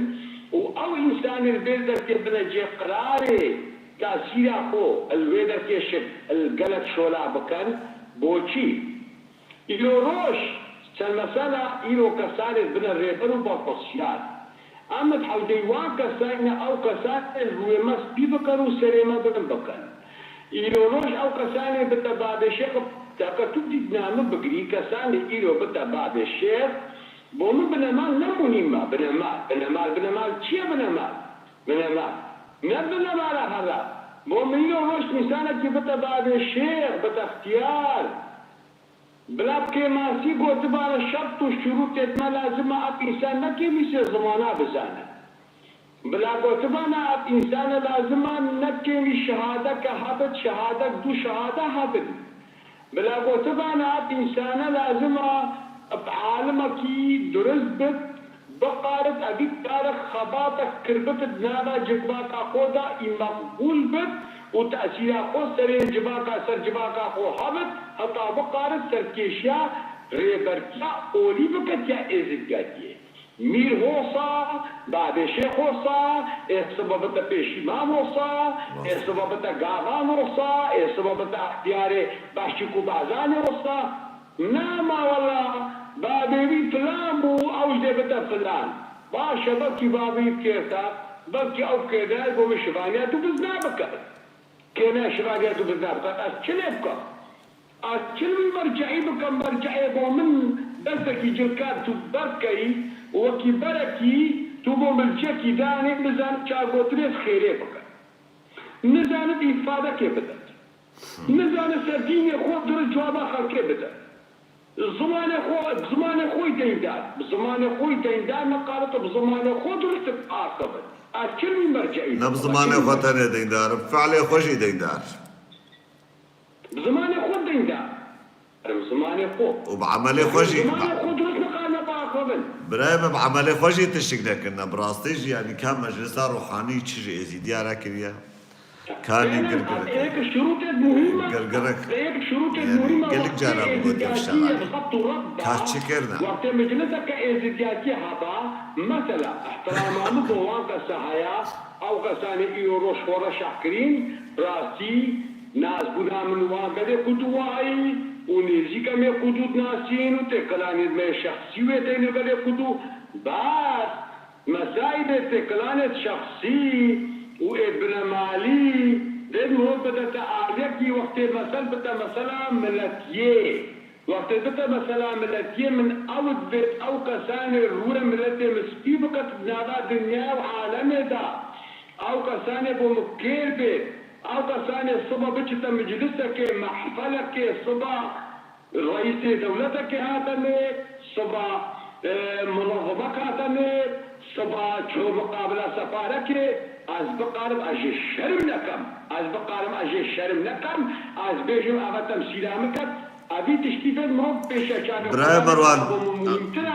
û ew însanê li vê derkê bine cê qirarê? Tesîra xwe li wê derkê şik li gelek şola bikin. Boçî? Îro roj çend mesela îro kesanê bine rêber û berpirsiyar. Em di hewceyî wan kesayî ne, ew kesanê rûyê me spî bikin û serê me bilind bikin. Îro roj ew kesanê bite babê şêx, heke tu dîtina min bigirî, kesanê îro bite babê şêx, bo min binemal ne mûnî me, binemal, binemal, binemal çi ye binemal? Binemal. Ne binemala hera. Bo min îro roj însanekî bite babê şêx, bite ixtiyar. Bila bi kêmasî gotibana şert û şurûtê me lazim e ev însan ne kêmîsê zimana bizane. Bila gotibana ev însane lazim e ne kêmî şehadeke hebit, şehadek du şehade hebin. Bila gotibana ev însane lazim e bi alimekî durist bit, biqarit evî karek xebatek kirbit di nava civaka xwe de î meqbûl bit û tesîra xwe serê civaka ser civaka xwe hebit, heta biqarit serkêşiya rêbertiya olî bike tiya êzidiyatiyê. Mîr Hosa, Babê Şêx Hosa, ê sibe bite Pêşîmam Hosa, ê sibe bite Gavan Hosa, ê sibe bite extiyarê Beşîk û Bazanê Hosa. Na ma wela, babê wî filan bû, ew jî dê bite filan. Baş e, belkî babê wî bikêrta, belkî ew bikêrnayê bo min şivaniya tu bizna bike. Kêne şivaniya tu bizna bike, ez çi lê bikim? Ez çi li wî merceî bikim, merceê bo min destekî cilkar tu berkeyî û wekî berekî tu bo min cekî danê, nizanim çagotinê xêrê bike. Nizanim îfadekê bide. Nizanim ser dînê xwe durist cewaba xelkê bide. Zimanê xwe, bi zimanê xwe yî deyndar. Bi zimanê xwe yî deyndar, neqarit bi zimanê xwe durist axivin. Ez çi li wî merceî Ne bi bikim? Ez çi zimanê li wî xwe merceî tenê deyndar, bi fiilê xwe jî deyndar. Bi zimanê xwe deyndar. Bi zimanê xwe. Û bi emelê xwe jî, Zimanê xwe durist neqarine biaxivin. Birayê min, bi emelê xwe jî tiştik nekirine. Bi rastî jî, yanî ka meclisa ruhanî çi ji êzîdiya re kiriye? Kanî Fêlan, girgirek. Ê yek şurûtê muhîm e. Girgirek. Ê yek şurûtê Yani muhîm e, gelek wextê cara bi gotiye êzidiyatî piştevanî. Xet û red da, Ka çi kirine? Wextê mecliseke êzidiyatî heba, mesela, ihtirama min bo wan qesa haya, ew qesanê îro roj xwe reşa kirîn, rastî, nazbûna min wan gelê ku duwayî, û nêzîka me Qudû dinasîn û têkilanên me şexsî wê têne belê Qudû. Bes mesaîlê têkilanê şexsî û ê binemalî dê mirov bidete aliyekî wextê mesel bite mesela miletiyê. Wextê bite mesela miletiyê min ew divêt ew kesanê rûyê miletê min spî biket di nava dinyayê û alemê de. Ew kesanê bo min kêr bê. Ew kesanê siba biçite miclisekê, mehfelekê, siba reîsê dewletekê hate nê, siba, e, munezimek hate nê, siba ço miqabila sefarekê, ez bikarim, ez jê şerm nekem. Ez bikarim, ez jê şerm nekem. Ez bêjim, eve temsîla min ket. Evî tiştî vê mirov pêşe çavê Birayê xwe Merwan. Bo min muhîmtir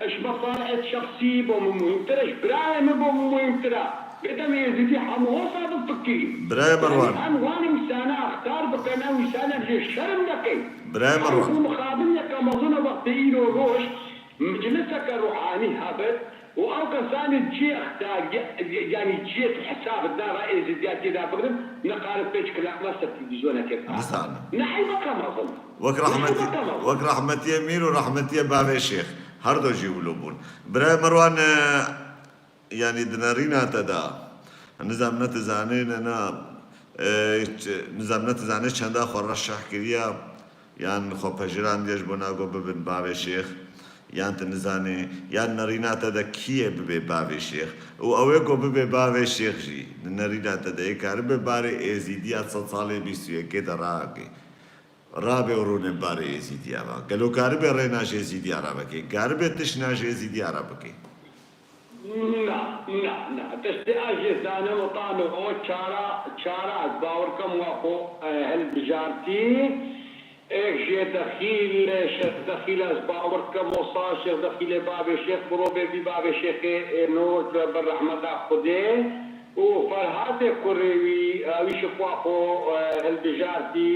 e, ji mesalihê şexsî bo min muhîmtir e, ji birayê min bo min muhîmtir e. Bêdem êzidî hemû wisa bifikirî. Birayê Merwan. Yanî em wan însana extar bikin, ew însana jê şerm nekin. Birayê Merwan. Ew mixabin yeke mezin e wextê îro roj mecliseke ruhanî hebit û ew kesanê cihê extariyê, yanî cihê hesab di nava êzidiyatiyê de bigirin, nikarin pêç kilama ser televîzyonekê bikin. Nizanim. Ne heyveke mezin. Wek rehmetî-, wek rehmetiyê mîr û rehmetiyê bavê şêx. Her do jî wilo bûn. Birayê Merwan, e, Yanî di nerîna te de, nizam ne tu zanî ne na, e, ç-, nizam ne tu zanî çenda xwe reşeh kiriya, yan xwe pejirandiye ji bona ku bibin bavê şêx, yan tu nizanî, yan nerîna te de kî yê bibê bavê şêx. Û ew ê ku bibê bavê şêx jî, di nerîna te de ê karibe barê êzîdiya sed salê bîst û yekê de ragê. Rabe û rûne barê Êzîdiya ve. Gelo karibe rê najê Êzîdiya re bike? Karibe tişt najê Êzîdiya re bike? Na, na, na. Tiştê ez jê zanim û tam e o çara, çara ez bawer kim wa xwe, e, hilbijartî. Êk jê Dexîl, Şêx Dexîl ez bawer kim o sa Şêx Dexîlê bavê Şêx mirovê bî bavê Şêxê, e, no bi rehmeta Xwedê. Û Ferhatê kurê wî, ewî şi xwe xwe, e, hilbijartî.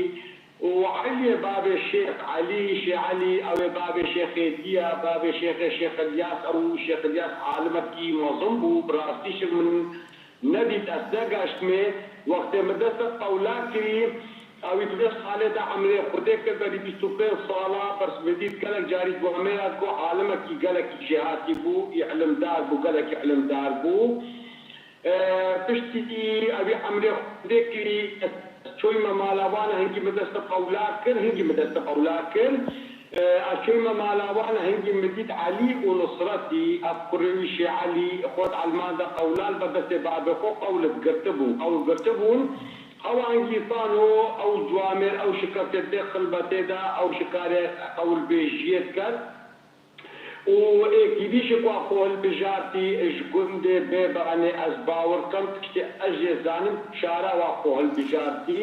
û Eliyê bavê Şêx Elî, Şê Elî, ew ê bavê Şêxê Dî ye, bavê Şêxê Şêx Ilyas, ew Şêx Ilyas alimekî mezin bû, bi rastî şik min nedît, ez negaştmê. Wextê min dest bi qewla kirî, ewî di vê salê de emrê Xwedê kir, berî bîst û pênc sala, bes min dît gelek carî di wehmê ya ku alimekî gelekî jêhatî bû, î ilimdar bû, gelekî ilimdar bû. E, piştî ewî emrê Xwedê kirî, ez çoyme mala wan, hingî min dest bi qewla kir, hingî min dest bi qewla kir. E, ez çoyme mala wan, hingî min dît Elî û Nusretî, ev kurê wî Şê Elî, xwe di elman de qewla li ber destê babê xwe qewl girtibûn, qewl girtibûn. Ew hingî sano, ew ciwamêr, ew şikefte dê xilbetê de, ew şikarê qewlbêjiyê diket. Û êkî dî ji ku xwe hilbijartî ji gundê bê beranê, ez bawer kim tiştê ez jê zanim, çara wa xwe hilbijartî.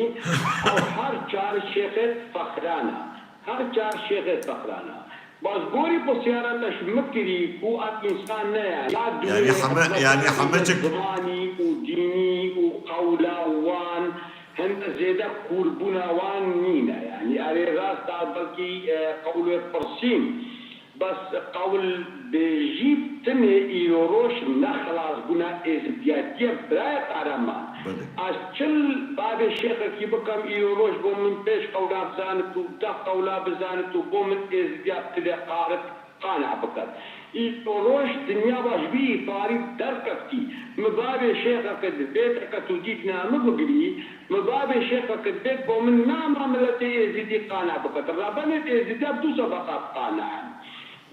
Ew her çar şêxê fexran e. Her çar şêxê fexran e. Bas gorî pisyara te ji min kirî ku ev însan ne ye. Ya Yanî dûrê heme, yanî heme cik zimanî û dînî û qewla wan hinde zêde kûrbûna wan nîne. Yanî erê rast a belkî, e, qewlê pirsîn. Bes qewlbêjî tinê îro roj ne xelasbûna êzidiyatî ye birayê Qehreman. Belê. Ez çil bavê şêxekî bikim îro roj bo min pênc qewla bizanit û deh qewla bizanit û bo min êzidiya bi tilê qarit qana biket. Îro roj dinya va ji vî îfarî derkeftî. Min bavê şêxeke di bêteke tu dît na min bigirî, min bavê şêxeke di bêt bo min nama miletê êzidî qana biket. Rebenê êzidiya bi du sebeqat qana in.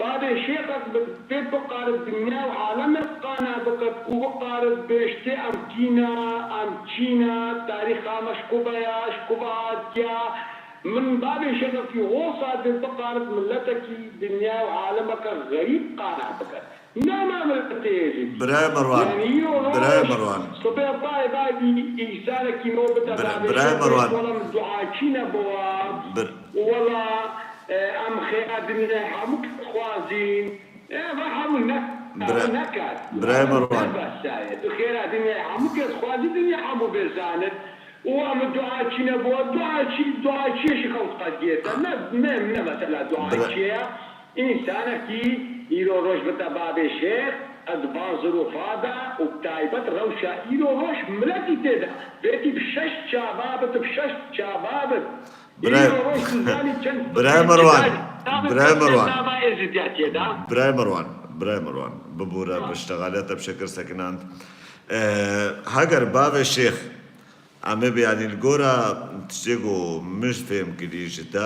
Bavê şêxek bi pê biqarit dinya û alemê qana biket û biqarit bêjtê em kî ne, em çî ne, tarîxa me ji ku ve ya, ji ku ve hatiya. Min bavê şêxekî hosa dê biqarit miletekî dinya û alemeke xerîb qana biket. Nema miletê êzidî. Birayê Merwan. Yanî îro roj Birayê Merwan. Sibê tayê vadî însanekî nobite Bira-, bavê Birayê şêxê Merwan. Wela min duaçî nebowa. Bir- Wela E, em xêra dinyayê hemû kes dixwazîn. E, ve hemû ne, Bira-, hemû nekat. Birayê Merwan. Ne bes e. Tu xêra dinyayê hemû kes dixwazî, dinya hemû bê zanit. Û em duaçî nebowa, duaçî, duaçiyê ji xew qediyê te. Ne, ne, ne mesela Bira- duaçiyê ye. Însanekî îro roj bite bavê şêx, ez van zirofa de û bi taybet rewşa îro roj miletî tê de. Vêtî bi şeş çava bit, bi şeş çava bit. Birayê Mirwan, birayê Mirwan, birayê Mirwan, birayê Mirwan, bibûre, bi ştexaliya te bi şekir sekinand. E, heger bavê Şêx, em ê biyanî li gora tiştê ku min fêm kirî ji te,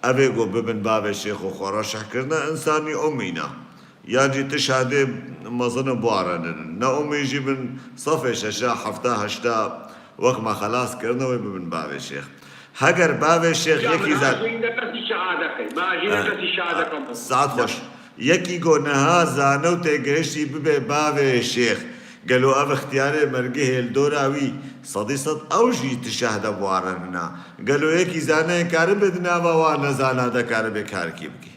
ev ê ku bibin bavê Şêx û xwe reşeh kirine, însanî umî ne. Yan jî ti şahdê mezin û biwareninin. Ne umî jî bin sefê şeşa, hefta, heşta wek me xelas kirine wê bibin bavê Şêx. Heger bavê Şêx yekî zan. Saet xweş. Yekî ku niha zane û têgihiştî bibe bavê Şêx. Gelo ev ixtiyarê mergihê li dora wî sedî sed ew jî ti şahde biwarenina. Gelo yekî zane karibe di nava wa nezana de karibe karkî bikî?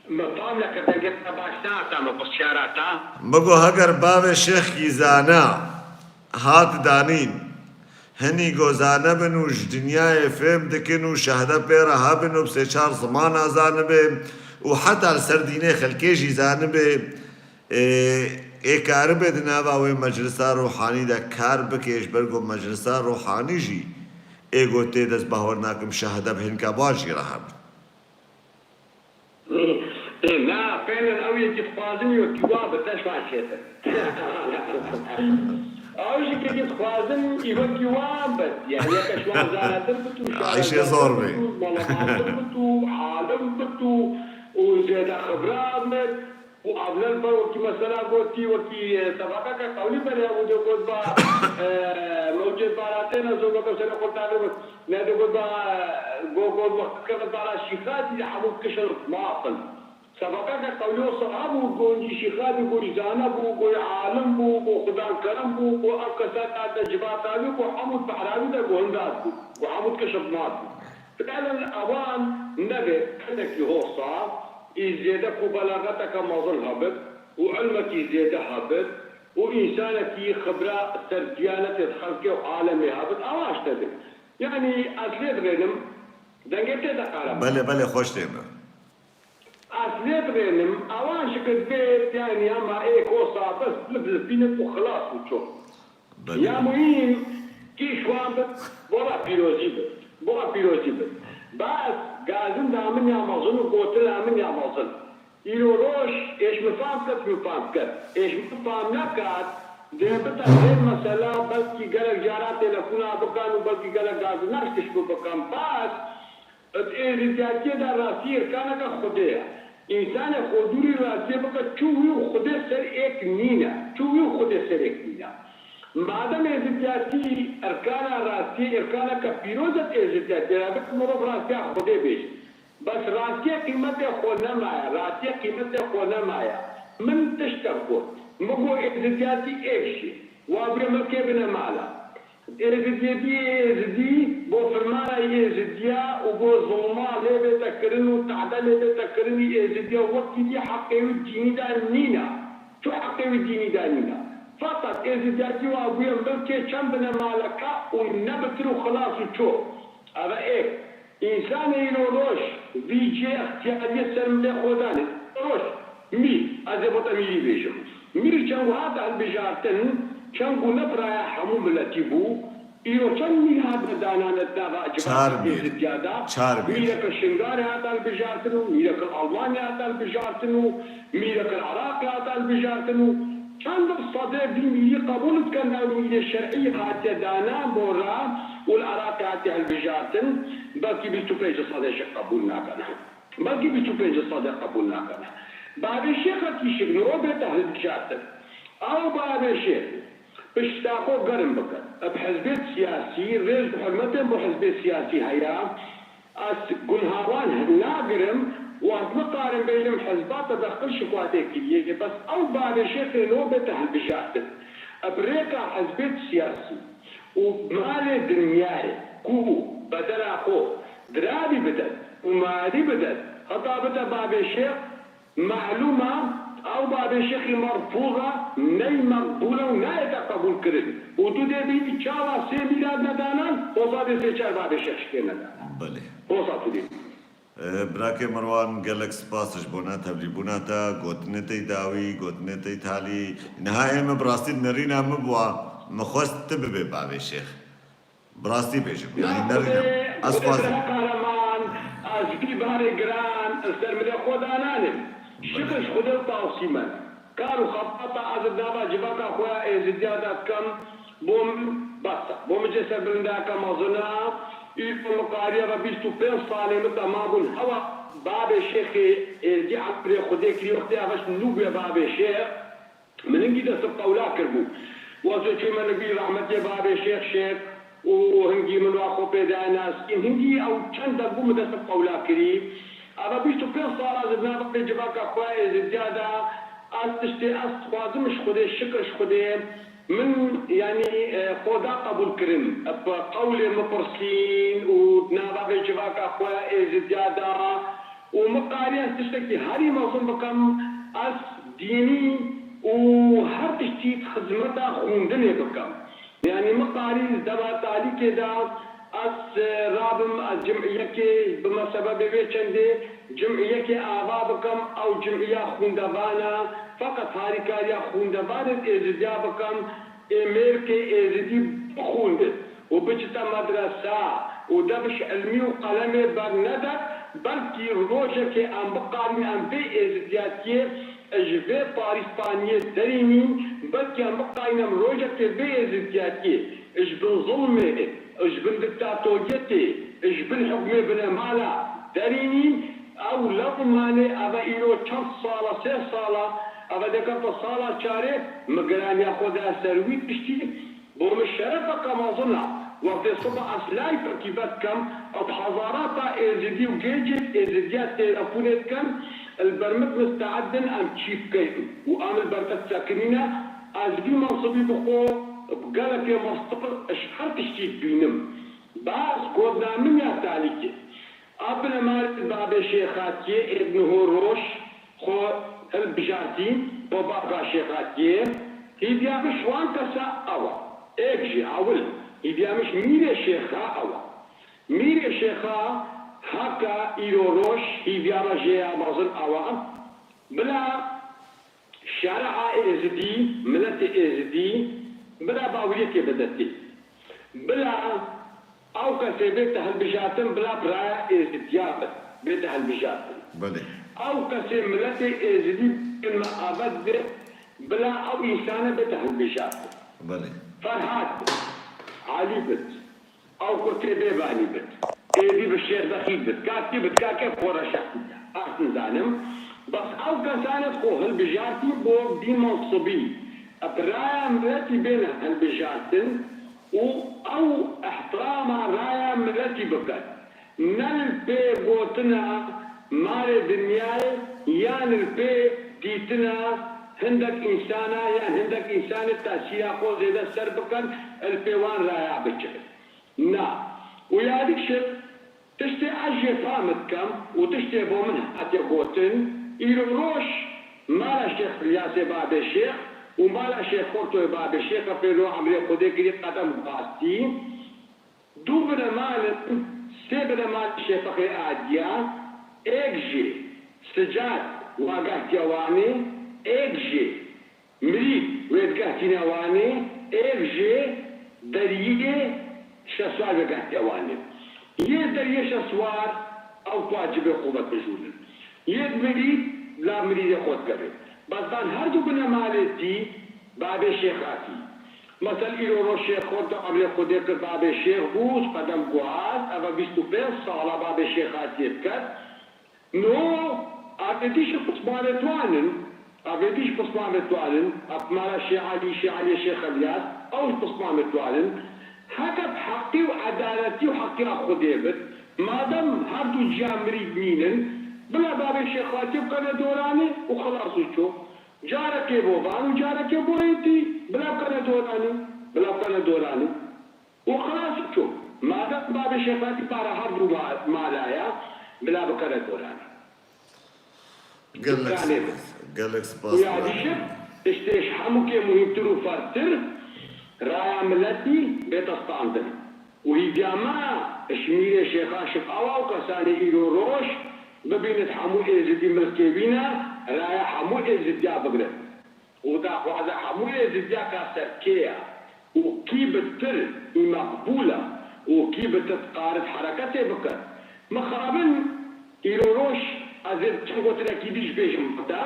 Min fam nekir, dengê te baş nehata min, pirsiyara te. Min got, heger bavê Şêxkî zana hat danîn, hinî ku zane bin û ji dinyayê fêm dikin û şehde pê re hebin û bi sê çar zimana zanibe û heta li ser dînê xelkê jî zanibe, ê, ê karibe di nava wê meclisa ruhanî de kar bike, ji ber ku meclisa ruhanî jî ê ku tê de ez bawer nakim şehde bi hinka baş jî re hebin. Ê, na, fênir ew yekî dixwazin wekî wa bi te şwan çêtir. Ew jî kekî dixwazin î wekî wa bi. Yani yeke şwan zanetir bit û Ayşe zor bî. Melemantir bit û alim bit û, û zêde xibra bit. Û ev ne li ber wekî mesela gotî, wekî, e, sefakeke qewlî berê û de got ba, e, mewcê baratê ne zor weke serê xwe tagir bit. Ne de got ba, e, go-, got wextî keve dara şîxatî de hemû kişin mafin. Sefakeke qewlî o saha bû, go hingî şîxatî, go zane bû, go alim bû, go xudan kerem bû, go ev kesa kate civata wî, go hemû behra wî de go hindat bû, go hemû kişin maf bû. Fiilen ewan nebe kesekî hosa, î zêde ku belaxeteke mezin hebit û ilmekî zêde hebit û însanekî xibra ser diyanetê xelkê û alemê hebit, ewa ji te dibin. Yanî ez lê dibênim, dengê tê de qare. Belê, belê, xweş tê min. Ez lê dibênim, ewan ji dibê, yanî hema ê kosa bes lif lifînin û xilas û ço. Belê. Ya muhîm kî ji wan bi bora pîrozî bi. Bora pîrozî bi. Bes gazin da min ya mezin û gotin a min ya mezin. Îro roj êş min fam ket, min fam ket. Êş min fam nekat, dê bita vê mesela belkî gelek cara telefona bikan û belkî gelek gazin naş tişt bi bikan. Bes Di êzidiyatiyê de rastî îrkaneke Xwedê ye. Însanê xwedûrî rastiyê bike çû wî û Xwedê ser êk nîne. Çû wî û Xwedê ser êk nîne. Madem êzidiyatî îrkana rastiyê îrkaneke pîroz e, êzidiyatiyê re bike mirov rastiya Xwedê bêje. Bes rastiyê qîmetê xwe nemaye, rastiyê qîmetê xwe nemaye. Min tiştek got. Min got êzidiyatî êk jî. Wa bûye milkê binemala. Êzidiyetî êzidî bo firmana êzidiya û bo zulma lê bête kirin û tehde lê bête kirinî êzidiya wekî dî heqê wî dînî de nîna. Çu heqê wî dînî de nîna. Feqet êzidiyatî wa bûye milkê çend binemaleka û nebitir û xilas û ço. Eve êk. Însanê îro roj vî cihê extiyariyê ser milê xwe danê. Roj, mîr, ez ê bo te mîrî bêjim. Mîr çend ku hate hilbijartin, çend ku ne biraya hemû miletî bû, îro çend mîr hatine danane di nava civaka êzidiya de? Çar mîr. Mîreke Şingalê hate hilbijartin û mîreke Almanya hate hilbijartin û mîreke Iraqê hate hilbijartin û çend sedê vî mîrî qebûl dikin ew mîrê şer'î hatiye dana bo re û li Iraqê hatiye hilbijartin, belkî bîst û pênc sedê jî qebûl nakene. Belkî bîst û pênc sedê qebûl nakene. Bavê Şêxekî şik niho bête hilbijartin. Ew bavê Şêx pişta xwe germ bike. Bi hizbê siyasî, rêz û hurmetên bo hizbê siyasî heye. Ez gunha wan nagirim, wextî nikarim bêjim hizba te dexil şikatê kiriye, bes ew bavê Şêxê niho bête hilbijartin. Bi rêka hizbê siyasî û malê dinyayê ku bedela xwe dirabî bide û malî bide, heta bide bavê Şêx, Melûm e, ew bavê Şêxî merfûz e, ney meqbûl e û nayête qebûlkirin. Û tu dê bînî çawa sê mîra nedanan, hosa dê sê çar bavê Şêx şikê nedanan. Belê. Hosa tu dê bînî. E, birakê Mirwan, gelek spas ji bona tevlîbûna te, gotinê te yî dawî, gotinê te yî talî. Niha ê min bi rastî nerîna min bûa, min xwest tu bibê bavê Şêx. Bi rastî bêjim, yanî nerîne. Ez dixwazim. Qehreman, ez vî barê giran li ser milê xwe dananim. Şikir ji Xwedê û pawsî me. Kar û xebata ez di nava civaka xwe ya Êzidiya de dikim, bo min bes e. Bo min cê serbilindiyeke mezin e. Îro min qariye ve bîst û pênc salê min temam bûn. Hewa babê Şêxê Êzidî emrê Xwedê kirî, wextê ev eş nû bûye babê Şêx. Min hingî dest bi qewla kiribû. Wextê çûme nivî rehmetê babê Şêx Şêx û hingî min wa xwe pê daye naskîn. Hingî ew çend der bû min dest bi qewla kirî. Eva bîst û pênc sal ez di nava vê civaka xwe ya Êzidiya de, ez tiştê ez dixwazim ji Xwedê, şikir ji Xwedê, min, yanî, e, Xweda qebûl kirin. Bi qewlê min pirsîn û di nava vê civaka xwe ya Êzidiya de û min qariye ez tiştekî herî mezin bikim, ez dînî û her tiştî xizmeta xwendinê bikim. Yanî min qarî dema talîkê de ez, e, rabim, ez cimiyekê bime sebebê vê çendê, cimiyekê ava bikim, ew cimiya xwendevan e, feqet harîkariya xwendevanê Êzidiya bikim, ê mêrkê Êzidî bixwendin û biçite medresa û dev ji ilmî û qelemê bernede, belkî rojekê em biqarîn em vê êzidiyatiyê ji vê parîstaniyê derînîn, belkî em biqarîn em rojekê vê êzidiyatiyê ji bin zilmê, ji bin diktatoriyetê, ji bin hukmê binemala derînîn. Ew lewmanê, eve îro çend sal e, sê sal e, eve dikete sala çarê, min giraniya xwe da ser wî tiştî. Bo min şerefeke mezin e, wextê siba ez layfekî vedikim, ew hezarata Êzidî û gêncên Êzidiya telefonê dikin, li ber min misteed in em çî bikin û em li ber te disekinîne, ez vî mensibî bi xwe bi gelekê mestir ji her tiştî dibînim. Bes gotina min ya talîkê. A binemalê babê Şêxatiyê ê niho roj xwe hilbijartî bo baka Şêxatiyê, hîviya min ji wan kesa ew e. Êk jî ewil hîviya min ji Mîrê Şêxa ew e. Mîrê Şêxa heke îro roj hîviya me jê ya mezin ew e. Bila Şerea Êzidî, miletê Êzidî, bila bawiyekê bide tê. Bila ew kesê bête hilbijartin, bila bi raya Êzidiya bit, bête hilbijartin. Belê. Ew kesê miletê Êzidî bên me avet bê, bila ew însane bête hilbijartin. Belê. Ferhad bit, Alî bit, Ew kurtê bêbanî bit. Êdî bi şêrbexî bit. Ka kî bit, ka kê xwe reşa. Ez nizanim. Bes ew kesane xwe hilbijartî bo vî mensibî. Bi raya miletî bêne hilbijartin û ew ihtirama raya miletî bikin. Ne li pê gotina malê dinyayê yan li pê dîtina hindek însana yan hindek însanê tesîra xwe zêde ser bikin, li pê wan raya biçe. Na. Û ya dî şik, tiştê ez jê fam dikim û tiştê bo min hatiye gotin, îro roj mala Şêx Filyasê babê Şêx û mala Şêx Xortoyê babê Şêx e pêro emrê Xwedê kirî qedem guhastî. Du binemalin, sê binemalin Şêfexê Adiya, êk jî Sicad wagehtiye Wanê, êk jî Mirîd wê digehtîne Wanê, êk jê Deriyê Şeswar wê gehtîne Wanê. Yê Deriyê Şeswar ew ku cibê xwe vekijûnin. Yê Mirîd la Mirîdê xwe digere. Bes van her du binemalê dî babê Şêx hatî. Mesel îro roj Şêx Xorto emrê Xwedê kir babê Şêx bû, qedem guhast, eve bîst û pênc sala babê Şêx hatiyê diket. No, avêtî ji pismamê tuan in, avêtî ji pismamê tuan in, ev mala Şêx Elî, Şêx Elî, Şêx Elyas, ew ji pismamê tuan in. Heke bi heqî û edaletî û heqiya Xwedê bit, madem her du ciya mirî nînin, bila babê Şêx Fatî bikene doranê û xilas û ço. Carekê bo van û carekê bo êtî, bila bikene doranê, bila bikene doranê. û xilas çû. Madem babê Şêxatî para her du ma-, mala ya, bila bikene doranê. Gelek Kanê spas, gelek spas. Û ya dîşib, tiştê ji hemûkê muhîmtir û ferztir, raya miletî bête standin. Û hîviya me, ji Mîrê Şêxa şik awa û kesanê îro roj, bibînit hemû êzidî milkê wî ne, raya hemû êzidiya bigrin. û daxwaza hemû êzidiya ka ser kê ye û kî bi tir î meqbûl e û kî bi te dikarit hereketê bike. Mixabin îro roj ez ê çend gotinekî dî jî bêjim bi te.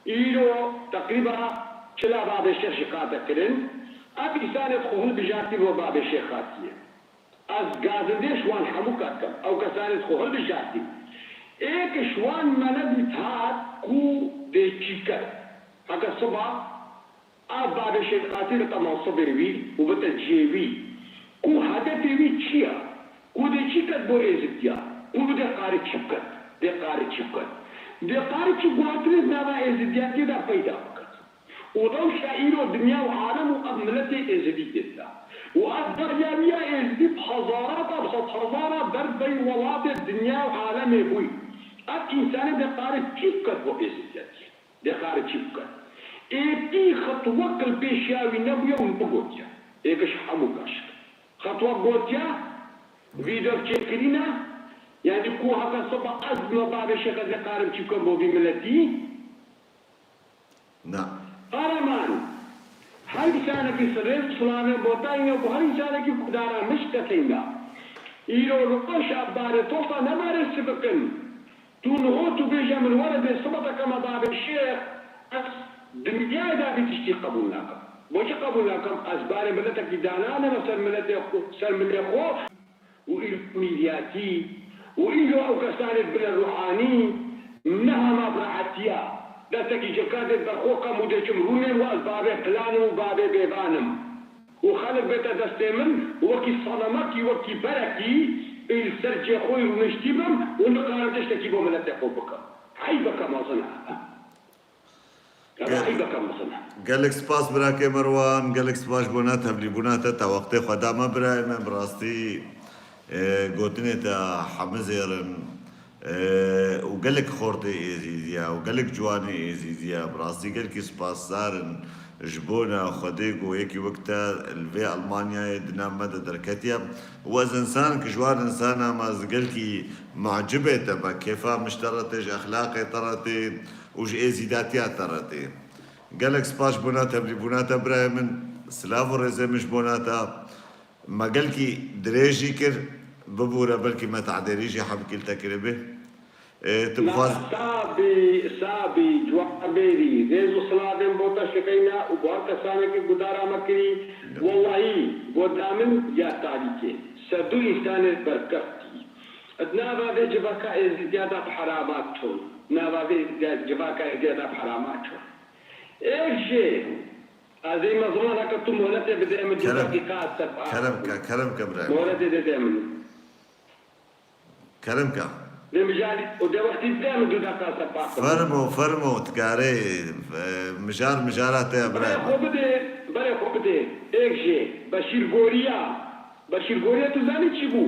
Îro teqrîba çila babê şêx jî qate kirin. Ev însanê xwe hilbijartî bo babê şêx hatiye. Ez gazindê ji wan hemû kat kem. Ew kesanê xwe hilbijartî. Êk ji wan me nedît hat ku dê çî ket. Heke siba Ev babê şêxatî dike mansibê wî û bite cihê wî. Ku hedefê wî çi ye? Ku dê çi ket bo êzidiya? Ku dê qare çi biket? Dê qare çi biket? Dê qare çi guhertinê di nava êzidiyatiyê de peyda biket? Û rewşa îro dinya û alem û ev miletê êzidî tê de. Û ev darya wî ya êzidî bi hezara, bi sedhezara ber vey welatê dinya û alemê bûy. Ev însanê dê qare çi biket bo êzidiyatiyê? Dê qare çi biket? Êdî xetwek li pêşiya wî nebûye û negotiye. Êk ji hemû beş. Xetwek gotiye, vî dev çêkirîne, yanî ku heke siba ez bime babê şêx ez ê qarim çi bikim bo vî miletî? Na. Qaraman, her însanekî sirrê û silavên botayî ne, bo her însanekî ku dara mişk keteyna. Îro li qoşa barê topa nebarê çi bikin? Tu niho tu bêje min were dê siba te keme babê şêx, ez dinyayê de vî tiştî qebûl nakim. Bo çi qebûl nakim? Ez barê miletekî dananime ser miletê xwe, ser milê xwe û îro mîlyatî û îro ew kesanê bile ruhanî ne hema bi rehetî ya. Destekî civka dê ber xwe kem û dê çim rûnên we ez babê qilan im û babê bêvan im. û xelk bête destê min û wekî sanamekî, wekî berekî ê li ser cihê xwe yî rûniştî bim û nikarim tiştekî bo miletê xwe bikim. Eybeke mezin e. Ev Gel- eybeke mezin e. Gelek spas birakê Merwan, gelek spas ji bona tevlîbûna te, te wextê xwe da me birayê me, bi rastî, e, gotinê te hemizêr in. Û gelek xortê êzîdiya û gelek ciwanê êzîdiya, bi rastî gelkî spasdar in ji bona Xwedê ku yekî wek te li vê Elmanyayê di nav me de derketiye. Û ez însanek ji wan însana me, ez gelkî mucibê te me, kêfa min ji te re tê, ji exlaqê te re tê û ji êzîdatiya te re tê. Gelek spas ji bona tevlîbûna te birayê min. Silav û rêzê min ji bona te. Me gelkî dirêj jî kir, bibûre belkî me tadêrî jî hebkî li te kiribê. Ê, tu Na, bixwaz- sabî, sabî, ciwan bêrî, rêz û silavên bo te şikeyna û bo her kesanekî gudara me kirî, wellahî, goda min ya tarîkê, ser du însanê berkeftî. Di nava vê civaka êzîdiya de bi herama çûn. Nava vê êzîdiya, civaka êzîdiya de bi herama çûn. Êk jê, Ez ê me ziman heke tu moletê bidê min du Kerem. deqîqa ez te biaxivim. Kerem ke, kerem ke birayê. Moletê didê min. Kerem ke. Dê mijarî û dê wextî bidê min du deqîqa ez te biaxivim. Fermo, fermo, tu karê, e, mijar, mijara te ye birayê. Berê xwe bidê, berê xwe bidê. Êk jê, Beşîr Goriya. Beşîr Goriya tu zanî çi bû?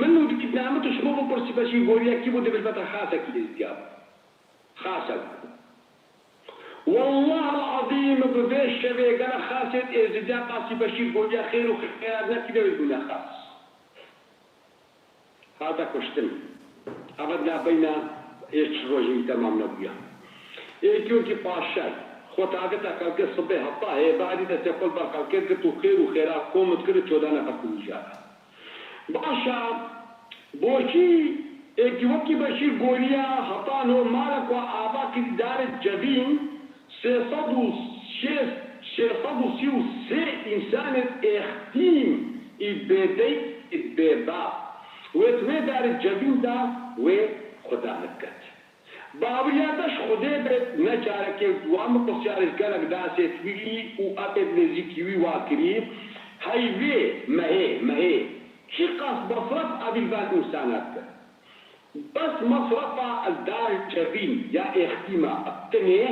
Min û dikî namê tu ji xwe bipirsî Beşîr Goriya kî bû, dê bêje te xasekî êzdiya bû. Xasek. Wellahil ezîm bi vê şevê gelek xasêt êzidiya qasî Beşîr Goliya xêr û xêrat nekiriye wê bûne xas. Hate kuştin. Eve di navbeyna ê çi rojê wî temam nebûye. Êkî wekî paşer. Xwe tagite xelkê sibê heta hêbarî destê xwe li ber xelkê girt û xêr û xêrat kom dikir û çodane xelk û mijara. Baş e, boçî êkî wekî Beşîr Goriya heta no malek wa ava kirî darê cevîn sê sed û şêst, sê sed û sî û sê însanên êxtîm ê bêdeyk ê bêbav wê di wê darê cevîn de wê xudanik ket. Baweriya te ji Xwedê be, ne carekê û dua min pirsyarê ji gelek dasêt wî û epê bi nêzîkî wî wa kirî, heyvê, mehê, mehê, çiqas mesref evî li van însana dike. Bes mesrefa li dar cevîn ya êxtîma bi tinê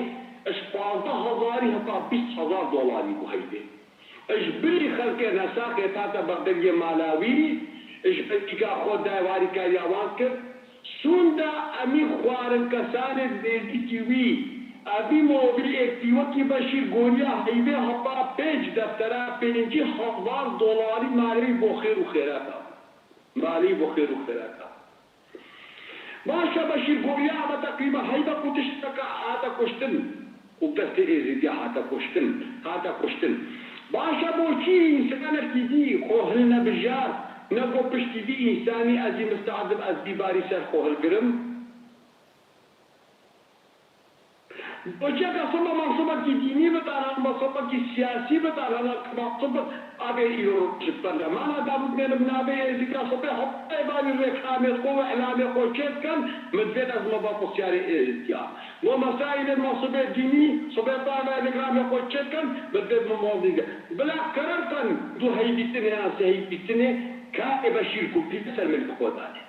ji pazdeh hezarî heta bîst hezar dolarî bû heyvê. Ji bilî xelkê nesaxê hate berdeviyê mala wî, ji bilîka xwe dayê warîkariya wan kir. Sûnda emî xwarin kesanê di nêzîkî wî, evî movî êkî wekî Beşîr Goriya heyvê heta pênc deftera pêncî hezar dolarî malê wî bo xêr û xêrata. Malê wî bo xêr û xêrata. Baş e, Beşîr Goriya hate qîma heybe ku tişteke hate kuştin û destê êzîdiya hate kuştin, hate kuştin. Baş e, boçî însanekî dî xwe hilnebijart, Ne ku piştî vî însanî ez jî misteedib ez bîbarî ser xwe hilgirim. Boçeka sibe mensibekî dînî bidan, mensibekî siyasî bidan, hela mensib abê îro ji berlemana da bibêne bi navê Êzîdiya sibê heta êvarî reklamê xwe û îlamê xwe çêdikin, min divêt ez mibe pirsiyarê Êzîdiya. Bo mesaîlê mensibê dînî sibê tayê reklamê xwe çêdikin, min divêt min mozî de. Bila kerem ken du heyvîtinê yan sê heyvîtinê karê Beşîr Gurî ser milê xwe danê.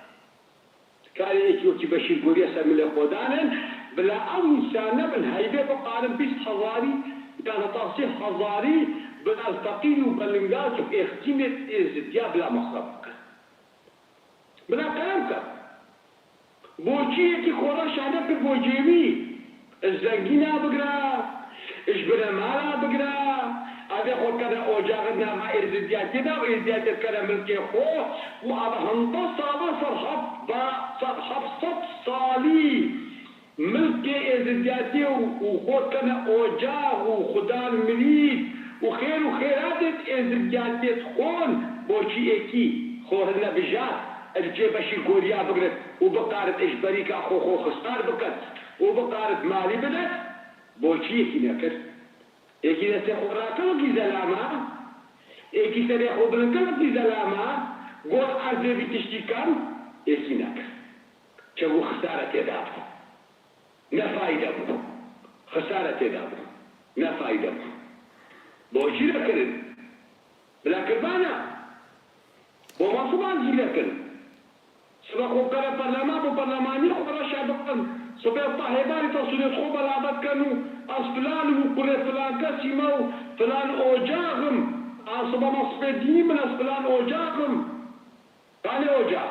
Karê yekî wekî Beşîr Gurî ser milê xwe danên, bila ew însan nebin heyvê bikarin bîst hezarî yan heta sê hezarî bila feqîr û belingaz û êxtîmê Êzidiya bila mesref bikin. Bila kerem ke. Boçî yekî xwe reşa nekir bo cêwî. Ji zengîna bigire, ji binemala bigire, evê xwe dikene ocaxê nava êzidiyatiyê de û êzidiyatiyê dikene milkê xwe û ev hempa sala ser heft, ba-, ser heft sed salî milkê êzidiyatiyê û, û xwe dikene ocax û xudan milît û xêr û xêratê êzidiyatiyê dixwin, boçî êkî xwe hilnebijart, li cê Beşîr Goriya bigire û biqarit ji berîka xwe xwe xisar biket û biqarit malî bide, boçî yekî nekir? Êkî destê xwe rakir wekî zelama, êkî serê xwe bilind kir wekî zelama, got ez ê vî tiştî kem, êkî nekir. Çeku xisare têda bû. Ne fayde bû. Xisare têda bû. Ne fayde bû. Boçî nekirin? Bila kirbana. Bo masiban jî nekin. Sibe xwe bikene perleman, bo perlemaniyê xwe reşa bikin. Sibe ta hêvarî ta sûrê xwe belav bikin û ez filan û kurê filan kesî me û filan ocax im. An sibe me sibê dînî min ez filan ocax im. Kanê ocax.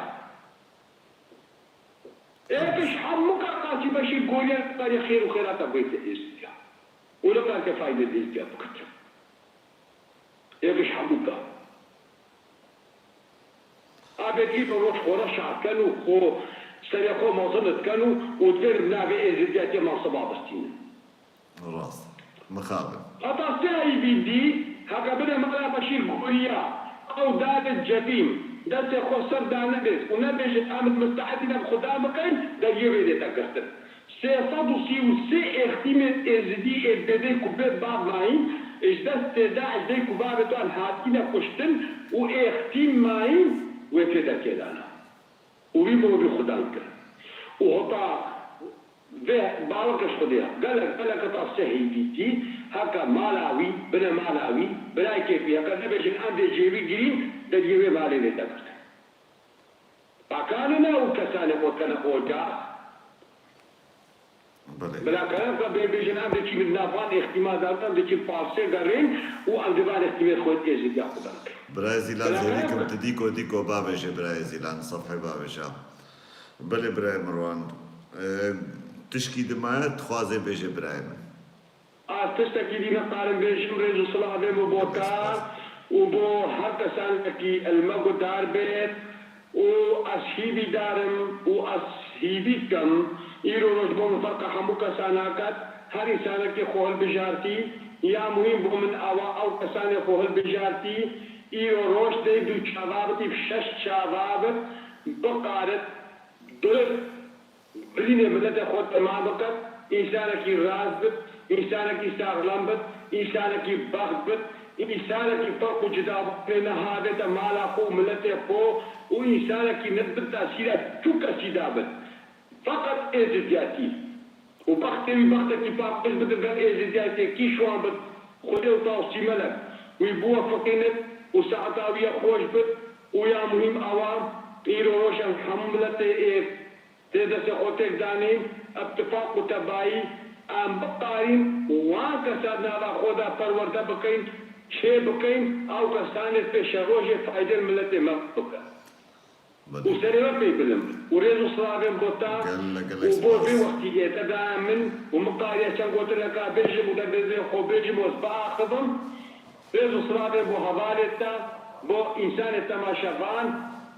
Êk ji hemû ka qasî Beşîr Goriya karê xêr û xêrata bûyte êzdiya. Û ne karke fayde dêzdiya bikit. Êk ji hemû ka. Abêt îro roj xwe re şa diken û xwe serê xwe mezin diken û, û divêrin bi navê êzidiyatê mensiba bistînin. Rast. Mixabin. Heta sê heyvî dî, heke bide mala Beşîr Goriya, ew dade cebîn, destê xwe ser danebêt û nebêjin em misteedî ne bi Xuda bikin, deriyê wê dête girtin. Sê sed û sî û sê êxtîmên êzidî ê dê ku bê bav mayîn, ji destê DAIŞ dê ku bavê wan hatîne kuştin û êxtîm mayîn wê pê derkê dana. Û wî mirovî xudan kir. Û heta vê bawer ke ji Xwedê ya. Gelek, gelek heta sê heyvî dî, heke mala wî, binemala wî, birayekê wî, heke nebêjin em vê cêwî girîn, deriyê wê malê vê de girtin. Pakane ne û kesanê xwe kene ocax. Belê. Bila kerem ke bê bêjin em diçîn nav van îxtîma de, em diçîn parsê gerên û em di van îxtîmê xwe êzîdiya xwe de bikin. Birayê Zîlan, zêrî kim, tu dîko dîko bavêje birayê Zîlan, sefhê bavêje. Belê birayê Mirwan. Ee, tişkî dimaye dixwaze bêje birayê min. Ez tiştekî dî nikarim bêjim, rêz û silavê min bo te û bo her kesanekî li me guhdar bêt û ez hîvîdar im û ez hîvî dikim, îro roj bo min ferqa hemû kesanek e, her însanekî xwe hilbijartî, ya muhîm bo min ew e, ew kesanê xwe hilbijartî, îro roj dê du çava bit, îv şeş çava bit, biqarit durist birînê miletê xwe dema biket, însanekî rast bit, însanekî saxlem bit, însanekî bext bit, însanekî ferq û cida bûnê nehavête mala xwe û miletê xwe û însanekî nebit tesîra tu kesî de bit. Feqet êzidiyatî. Û bextê wî bextekî paqij bit, gel êzidiyatê kî şiwan bit, Xwedê û Tawsî Melek wî biwefiqînit û saeta wî ya xweş bit û ya muhîm ew e, îro roj em hemû miletê ê Tê destê xwe têk danîn, îttifaq û tebayî, em biqarîn wan kesa di nava xwe de perwerde bikeyn, çê bikeyn, ew kesanê pêşerojê faydên miletê me bikin. Belê. Û serê we pê bilind. Û rêz û silavên bo te Gelek, gelek û bo vê spas. Wextî ê te de min û min qariya çend gotineka bêjim û de bêzê xwe bêjim û ez biaxivim. Rêz û silavê bo hevalê te, bo însanê temaşevan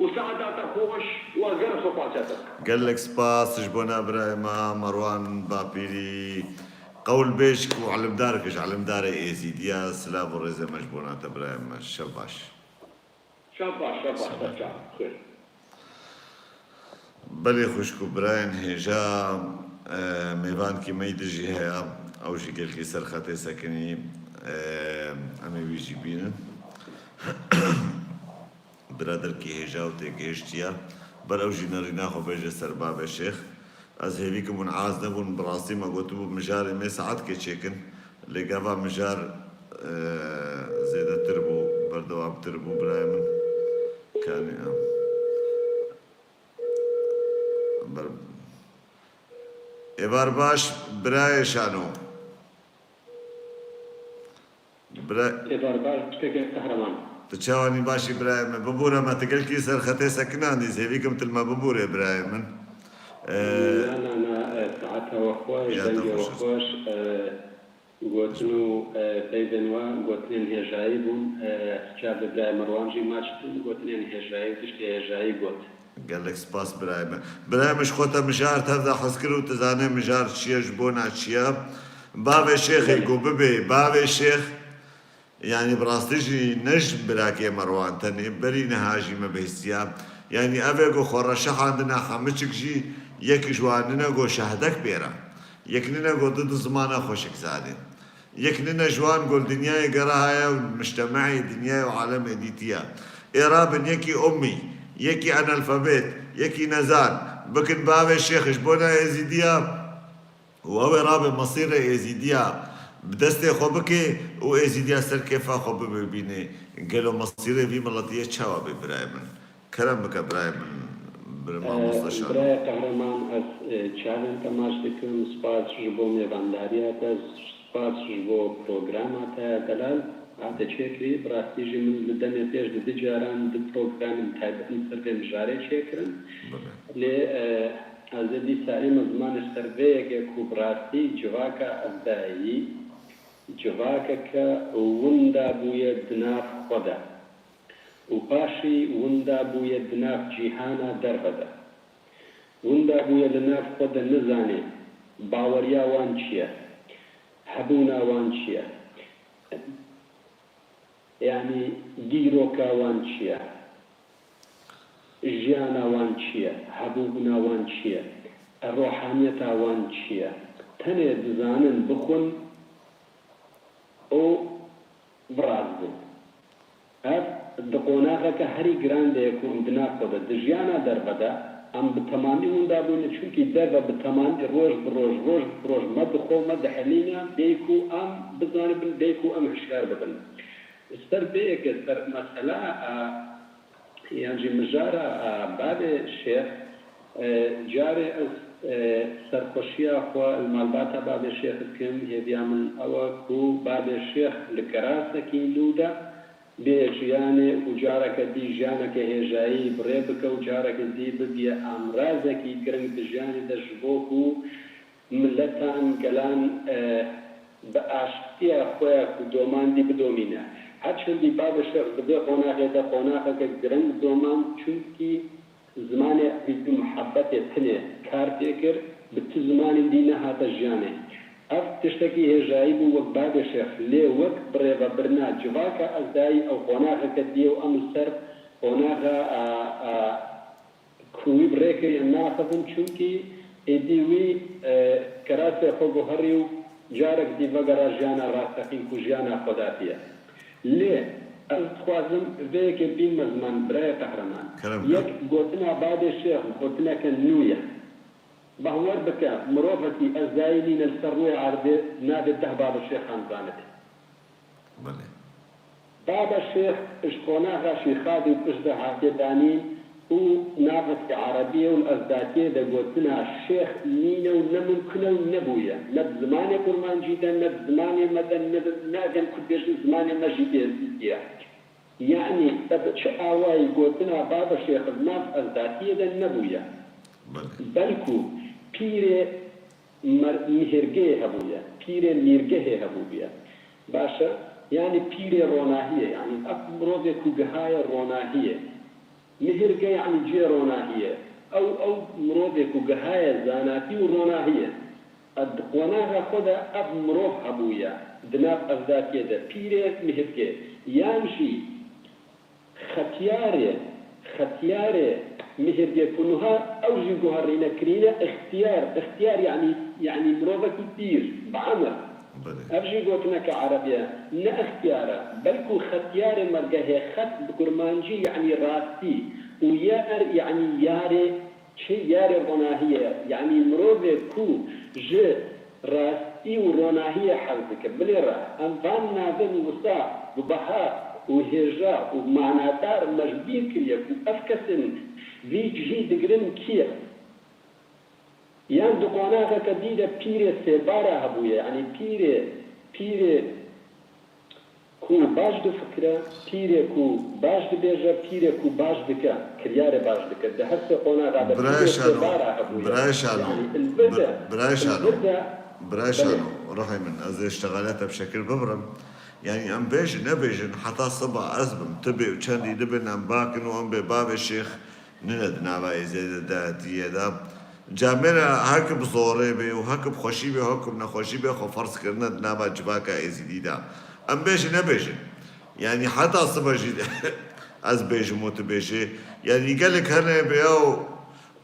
û saeta te xweş û ez gelek spas te dikim. Gelek spas ji bona birayê me Merwan Bapîrî, qewlbêj û elimdarek ji elimdarê Êzîdiya. Silav û rêzê me ji bona te birayê me. Şev baş. Şabaş, şabaş, ser çav. Xêr. Belê xwişk û birayên hêja, e, mêvankî me yî din jî heye. Ew jî gelkî ser xetê sekinî, e, em ê wî jî bînin. Biraderkî hêja û têgihiştiye. Ber ew jî nerîna xwe bêje ser bavê Şêx. Ez hêvî kim hûn az nebûn, bi rastî me gotibû mijarê me saetkê çêkin. Lê gava mijar, e, zêdetir bû, berdewamtir bû, birayê min. Kanî em. Ber-, Êvar baş, birayê Şano. Bira- Êvar baş, keke Qehreman. Tu çawanî başî birayê min? Bibûre me, tu gelkî ser xetê sekinandî, hêvî kim tu li me bibûrê birayê min. Ee, Na, na, na, e, saeta we xweş, ya te dengê we xweş olsun. Xweş, e, gotin û, e, peyvên we gotinên hêjayî bûn, e, çav bi birayê Merwan jî maç dikin, gotinên hêjayî û tiştê hêjayî got. Gelek spas birayê min. Birayê min ji xwe te mijar tev de hez kir û tu zanê mijar çi ye, ji bona çi ye. Bavê Şêxê ku bibê, bavê Şêx, yanî bi rastî jî ne ji birakê Merwan tenê, berî niha jî me bihîstiya. Yanî ev ê ku xwe reşehandina hemiçik jî yek ji wan nine ku şehdek pê re. Yek nine ku du du zimana xweşik zanê. Yek nine ji wan ku li dinyayê gera heye û mictemeyê dinyayê û alemê dîtiye. Ê rabin yekî ummî, yekî analfabet, yekî nezan, bikin bavê Şêx ji bona Êzîdiya û ew ê rabe mesîrê Êzîdiya bi destê xwe bike û Êzîdiya ser kêfa xwe bibe bînê. Gelo mesîrê vî miletiyê çawa bê birayê min? Kerem bike birayê min, birê mamoste Şano. Birayê Qehreman, ez, e, çavên te maç dikim. Spas ji bo mêvandariya te, spas ji bo programa te delal hate çêkirî. Bi rastî jî min li demê pêş di du caran du programên taybet li ser vê mijarê çêkirin. Belê. Lê, e, ez ê dîsa ême zimanê ser vê yekê ku bi rastî civaka ezdayî, civakeke winda bûye di nav xwe de. Û paşî winda bûye di nav cîhana derve de. Winda bûye li nav xwe de nizanê baweriya wan çi ye, hebûna wan çi ye, yanî dîroka wan çi ye, jiyana wan çi ye, hebûbûna wan çi ye, rohaniyeta wan çi ye. Tenê dizanin bixwin û birazdin. Ev di qonaxeke herî giran de ye ku em di nav xwe de, di jiyana derve de, em bi temamî winda bûne, çimkî derve bi temamî roj bi roj, roj bi roj me dixwe, me dihilîne, bêyî ku em bizanibin, bêyî ku em hişyar bibin. Ser vê yekê, ser mesela, e, yan jî mijara, e, bavê Şêx, e, carê ez, e, serxweşiya xwe li malbata bavê Şêx dikim, hêviya min ew e ku bavê Şêx li kerasekî nû de bê jiyanê û careke dî jiyaneke hêjayî bi rê bike û careke dî bibiye amrazekî giring di jiyanê de ji bo ku miletan, gelan, e, bi aştiya xwe ya ku domandî bidomîne. Her çendî bavê Şêx di vê qonaxê de qonaxeke giring domand, çimkî zimanê evî bi muhebbetê tinê kar tê kir, bi tu zimanên dî nehate jiyanê. Ev tiştekî hêjayî bû, wek bavê Şêx, lê wek birêvebirina civaka ezdayî ew qonaxeke dî ye û em li ser qonaxa, a, a, ku wî bi rê kiriye naxivin, çimkî êdî wî, e, kerasê xwe guherî û carek dî vegera jiyana rasteqîn ku jiyana xwedatiye. Lê ez dixwazim vê yekê bînme ziman, birayê Qehreman. Kerem kir. Yek gotina bavê Şêx gotineke nû ye. Bahwer bike, mirovekî ezdayî nîne li ser rûyê erdê navê deh bavê Şêxan zanibe. Belê. Baba Şêx ji qonaxa Şîxadî û piştre hatiye danîn û navekî erebî ye û li ezdatiyê de gotina Şêx nîne û ne mimkun e û nebûye. Ne bi zimanê kurmancî de, ne bi zimanê me de, ne bi, ne eger ku dibêjin zimanê me jî êzîdî ye. Yanî te bi çi awayî gotina Baba Şêx li nav ezdatiyê de nebûye. Belê. Belkû pîrê Mer-, mihêrgehê hebûye, pîrê mîrgehê hebûbûye. Baş e? Yanî pîrê ronahiyê, yanî ev mirovê ku gihaye ronahiyê. Mihêrge yanî cihê ronahiyê. Ew, ew mirovê ku gihaye zanatî û ronahiyê. Di qonaxa xwe de ev mirov hebûye, di nav ezdatiyê de, pîrê mihêrgê. Yan jî Xetiyarê, xetiyarê mihirgê ku niha ew jî guherîne kirîne ixtiyar. Ixtiyar yanî, yanî mirovekî pîr, bi emir. Belê. Ev jî gotineke erebî ye. Ne ixtiyar e, belkû xetiyarê mergehê, xet bi kurmancî yanî rastî û yar yanî yarê çi? Yarê ronahiyê ye. Yanî mirovê ku ji rastî û ronahiyê hez dike. Binêre em van navên wisa bi beha û hêja û manadar me ji bîr kiriye ku ev kesên vî cihî digirin kî ye? Yan di qonaxeke dî de pîrê sêbara hebûye, yanî pîrê, pîrê ku baş difikire, pîrê ku baş dibêje, pîrê ku baş dike, kiryarê baş dike. Di her sê qonaxa de Birayê pîrê Şano, sêbara hebûye. Birayê Şano, Yanî, li vir de, Bir-, Birayê li Şano, vir de, Birayê belê. Şano, ruhê min, ez ê ji te xelete bi şekil bibirim. Yanî, em bêjin, nebêjin, heta siba ez bim, tu bê û çendî dibin, em bakin û em bê bavê şêx nine di nava Êzidiyê de. Camêra heke bi zorê bê û heke bi xweşî bê, heke bi nexweşî bê, xwe ferz kirine di nava civaka Êzidî de. Em bêjin, nebêjin. Yanî heta siba jî ez bêjim û tu bêjê. Yanî gelek hene bêya û,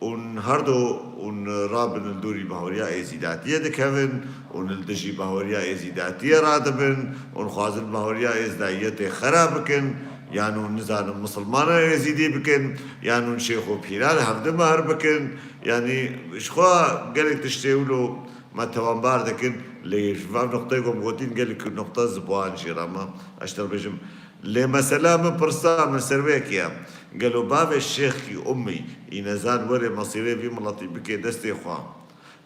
ûn herdo ûn rabin li dorî bahweriya Êzîdatiyê dikevin ûn li dijî bahweriya Êzîdatiyê radibin ûn xwazin bahweriya Êzîdatiyê tê xera bikin, yan ûn nizanim misilmana Êzîdî bikin, yan ûn şêx û pîra li hevdi mehr bikin. Yanî ji xwe gelek tiştê wilo me tewanbar dikin, lê ji van noqteyê ku em gotîn gelek noqta zibuan jî re me, ez ji te re bêjim. Lê mesela min pirsa min ser wê yekê ye. Gelo bavê şêxkî ummî, î nezan werê mesîrê vî miletî bike destê xwe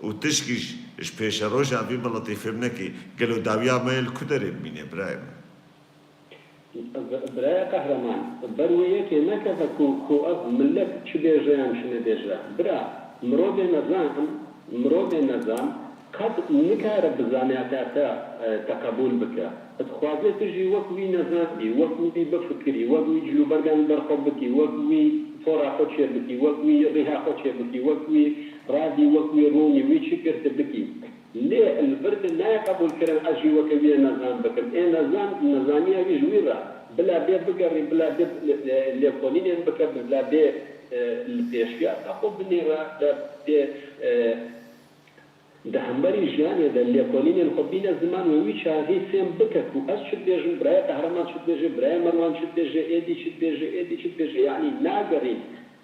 û tişkî ji, ji pêşeroja vî miletî fêm neke, gelo dawiya me yê li ku derê bimîne, birayê min? Birayê Qehreman, ber wê yekê nekeve ku, ku ev milet çi bêje yan çi nebêje. Bira, mirovê nezan, mirovê nezan qet nikare bi zaniyata te, e, te qebûl bike. Dixwaze tu jî wek wî nezan bî, wek wî bifikirî, wek wî cilûbergan li ber xwe bikî, wek wî tora xwe çêbikî, wek wî rîha xwe çêbikî, wek wî radî, wek wî rûnî, wî çi kir tu bikî. Lê li vir de nayê qebûlkirin ez jî weke wî yê nezan bikim. Ê nezan, nezaniya wî ji wî re. Bila bê bigerî, bila bê lê-, lê-, lêkolînên bike, bila bê, e, li pêşiya te xwe binêre, bila bê, e, di hemberî jiyanê de lêkolînên xwe bîne ziman û wî çaxî fêm bike ku ez çi dibêjim, birayê Qehreman çi dibêje, birayê Merwan çi dibêje, êdî çi dibêje, êdî çi dibêje, yanî nagerîn.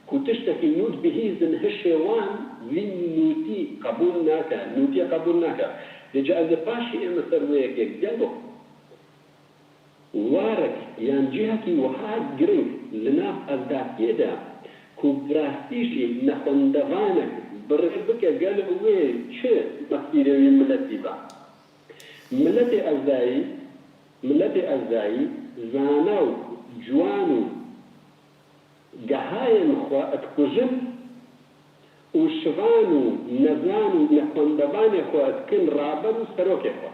Ku tiştekî nû dibihîzin hişê wan, vî nûtî qebûl nake, nûtiyê qebûl nake. Vêca ez ê paşî ême ser wê yekê gelo warek yan cihekî wiha giring li nav Ezdatiyê de ku bi rastî jî nexwendevanek bi rê bike, gelo wê çi mesîrê wî miletî be? Miletê Ezdayî, miletê Ezdayî zana û ciwan û gehayên xwe dikujin û şivan û nezan û nexwendevanê xwe dikin raber û serokê xwe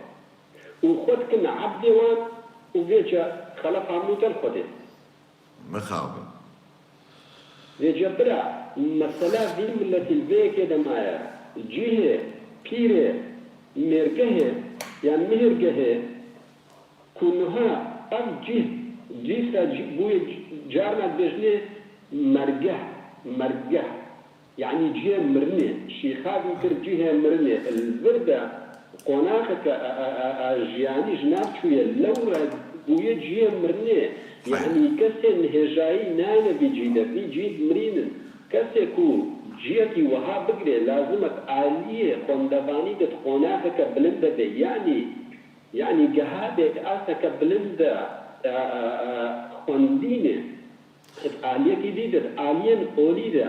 û xwe dikin ebdê wan û vêca xelefa mûte li Xwedê. Mixabin. Vêca bira, mesela vî miletî li vê yekê de maye. Cihê, pîrê, mêrgehê yan mihirgehê ku niha ev cih dîsa cî-, bûye c-, carna dibêjinê mergeh, mergeh. Yanî cihê mirinê. Şîxavî kir cihê mirinê. Li vir de qonaxeke a, a, a, a jiyanî ji nav çûye. Lewre bûye cihê mirinê. Hay. Yanî kesên hêjayî nayene vî cî de. Vî cî dimirînin. Kesê ku ciyekî wiha bigirê, lazim e di aliyê xwendevanî de di qonaxeke bilind de be. Yanî Yanî geha bê asteke bilind de, e, e, e, xwendînê, di aliyekî dî de, di aliyên olî de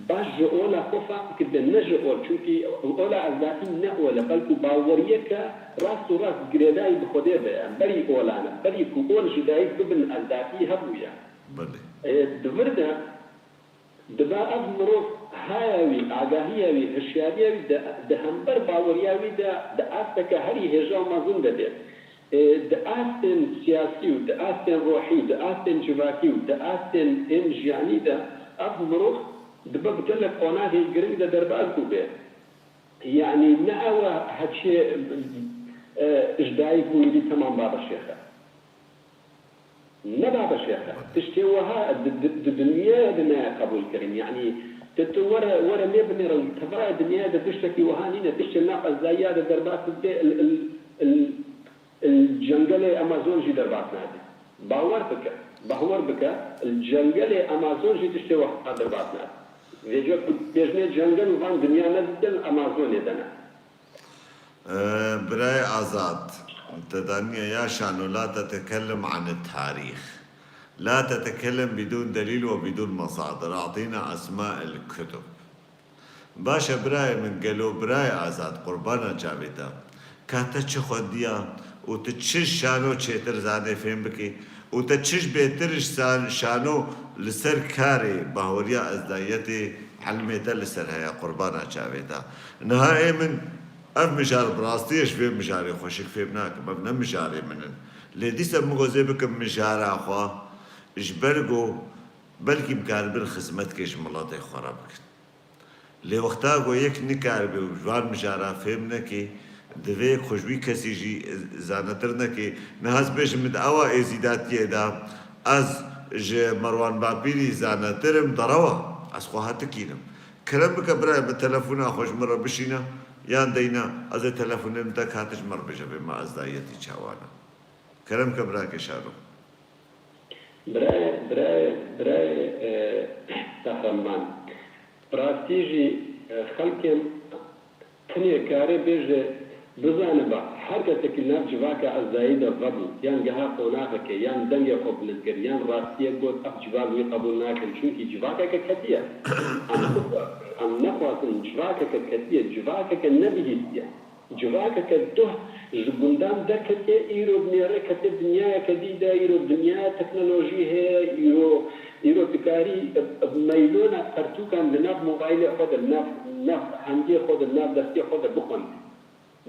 baş ji ola xwe fam kiribê, ne ji ol, çunkî ola ezdatî ne ol e, belkû baweriyeke rast û rast girêdayî bi Xwedê be, berî olan e, berî ku ol ji dayik bibin ezdatî hebûye. Belê. E, di vir de, Dibe ev mirov haya wî, agahiya wî, hişyariya wî di, di hember baweriya wî de di asteke herî hêja û mezin de be. Ê, di astên siyasî û di astên ruhî û di astên civakî û di astên ên jiyanî de ev mirov dibe bi gelek qonaxê giring de derbas bûbe. Yanî ne ew e heçiyê, e, ji dayik bûyî bî temam babe şêx e. Ne babe şêxe. Tiştê wiha di, di, di dinyayê de nayê qebûlkirin. Yanî, tu, tu were, were lê binêre, li tevaya dinyayê de tiştekî wiha nîne. Tiştê nav ezdayiya de derbas bibê, il, il, il, il cengelê Amazon jî derbas nabe. Bawer bike, bahwer bike, il cengelê Amazon jî tiştê wiha derbas nabe. Vêca ku bêjinê cengel û van dinya ne didin, Amazonê de ne. Ee, Birayê Azad, te daniye ya Şano, la tetekellim anit tarîx. La tetekellim bidûn delîl we bidûn mesadir. Atîna esma el kutub. Baş e birayê min, gelo Birayê Azad, qurbana çavê te. Ka te çi xwendiya û tu çi Şano çêtir zanê fêm bikî û te çi ji bêtir ji san-, Şano li ser karê bahweriya ezdayiyetê, ilmê te li ser heye, qurbana çavê te. Niha ê min ev mijar bi rastî ez ji vê mijarê xweşik fêm nakim, ev ne mijarê min in. Lê dîsa min got ez ê bikim mijara xwe, ji ber ku belkî bikaribin xizmetkê ji miletê xwe re bikin. Lê wexta ku yek nikaribe û ji van mijara fêm neke, divê ku ji wî kesî jî zanetir neke. Niha ez bêjim, min di awa êzîdatiyê de ez ji Merwan Bapîrî zanetir im, derewa ez xwe hetikînim. Kerem bike birayê min telefona xwe ji min re bişîne, yan deyne, ez ê telefonê min te kate ji min re bêje, bê me ezdayiyetî çawa ne. Kerem ke birayê Şano. Birayê, birayê, birayê e, Qehreman. Bi rastî jî e, xelkên tinê kare bêje, bizaniba, her kesekî li nav civaka ezdayî de vebû, yan geha qonaxeke, yan dengê xwe bilind kir, yan rastiyek got, ev civak wî qebûl nakin, çunkî civakeke ketiye. Em nexwastin, em nexwastin civakeke ketiye, civakeke nebihîstiye. Civakeke duh ji gundan derketiye, îro binêre kete dinyayeke dî de, îro dinyaya teknolojî heye, îro, îro dikarî bi meylona pertûkan li nav mobaylê xwe de, li nav, nav hengê xwe de, li nav destê xwe de bixwendî.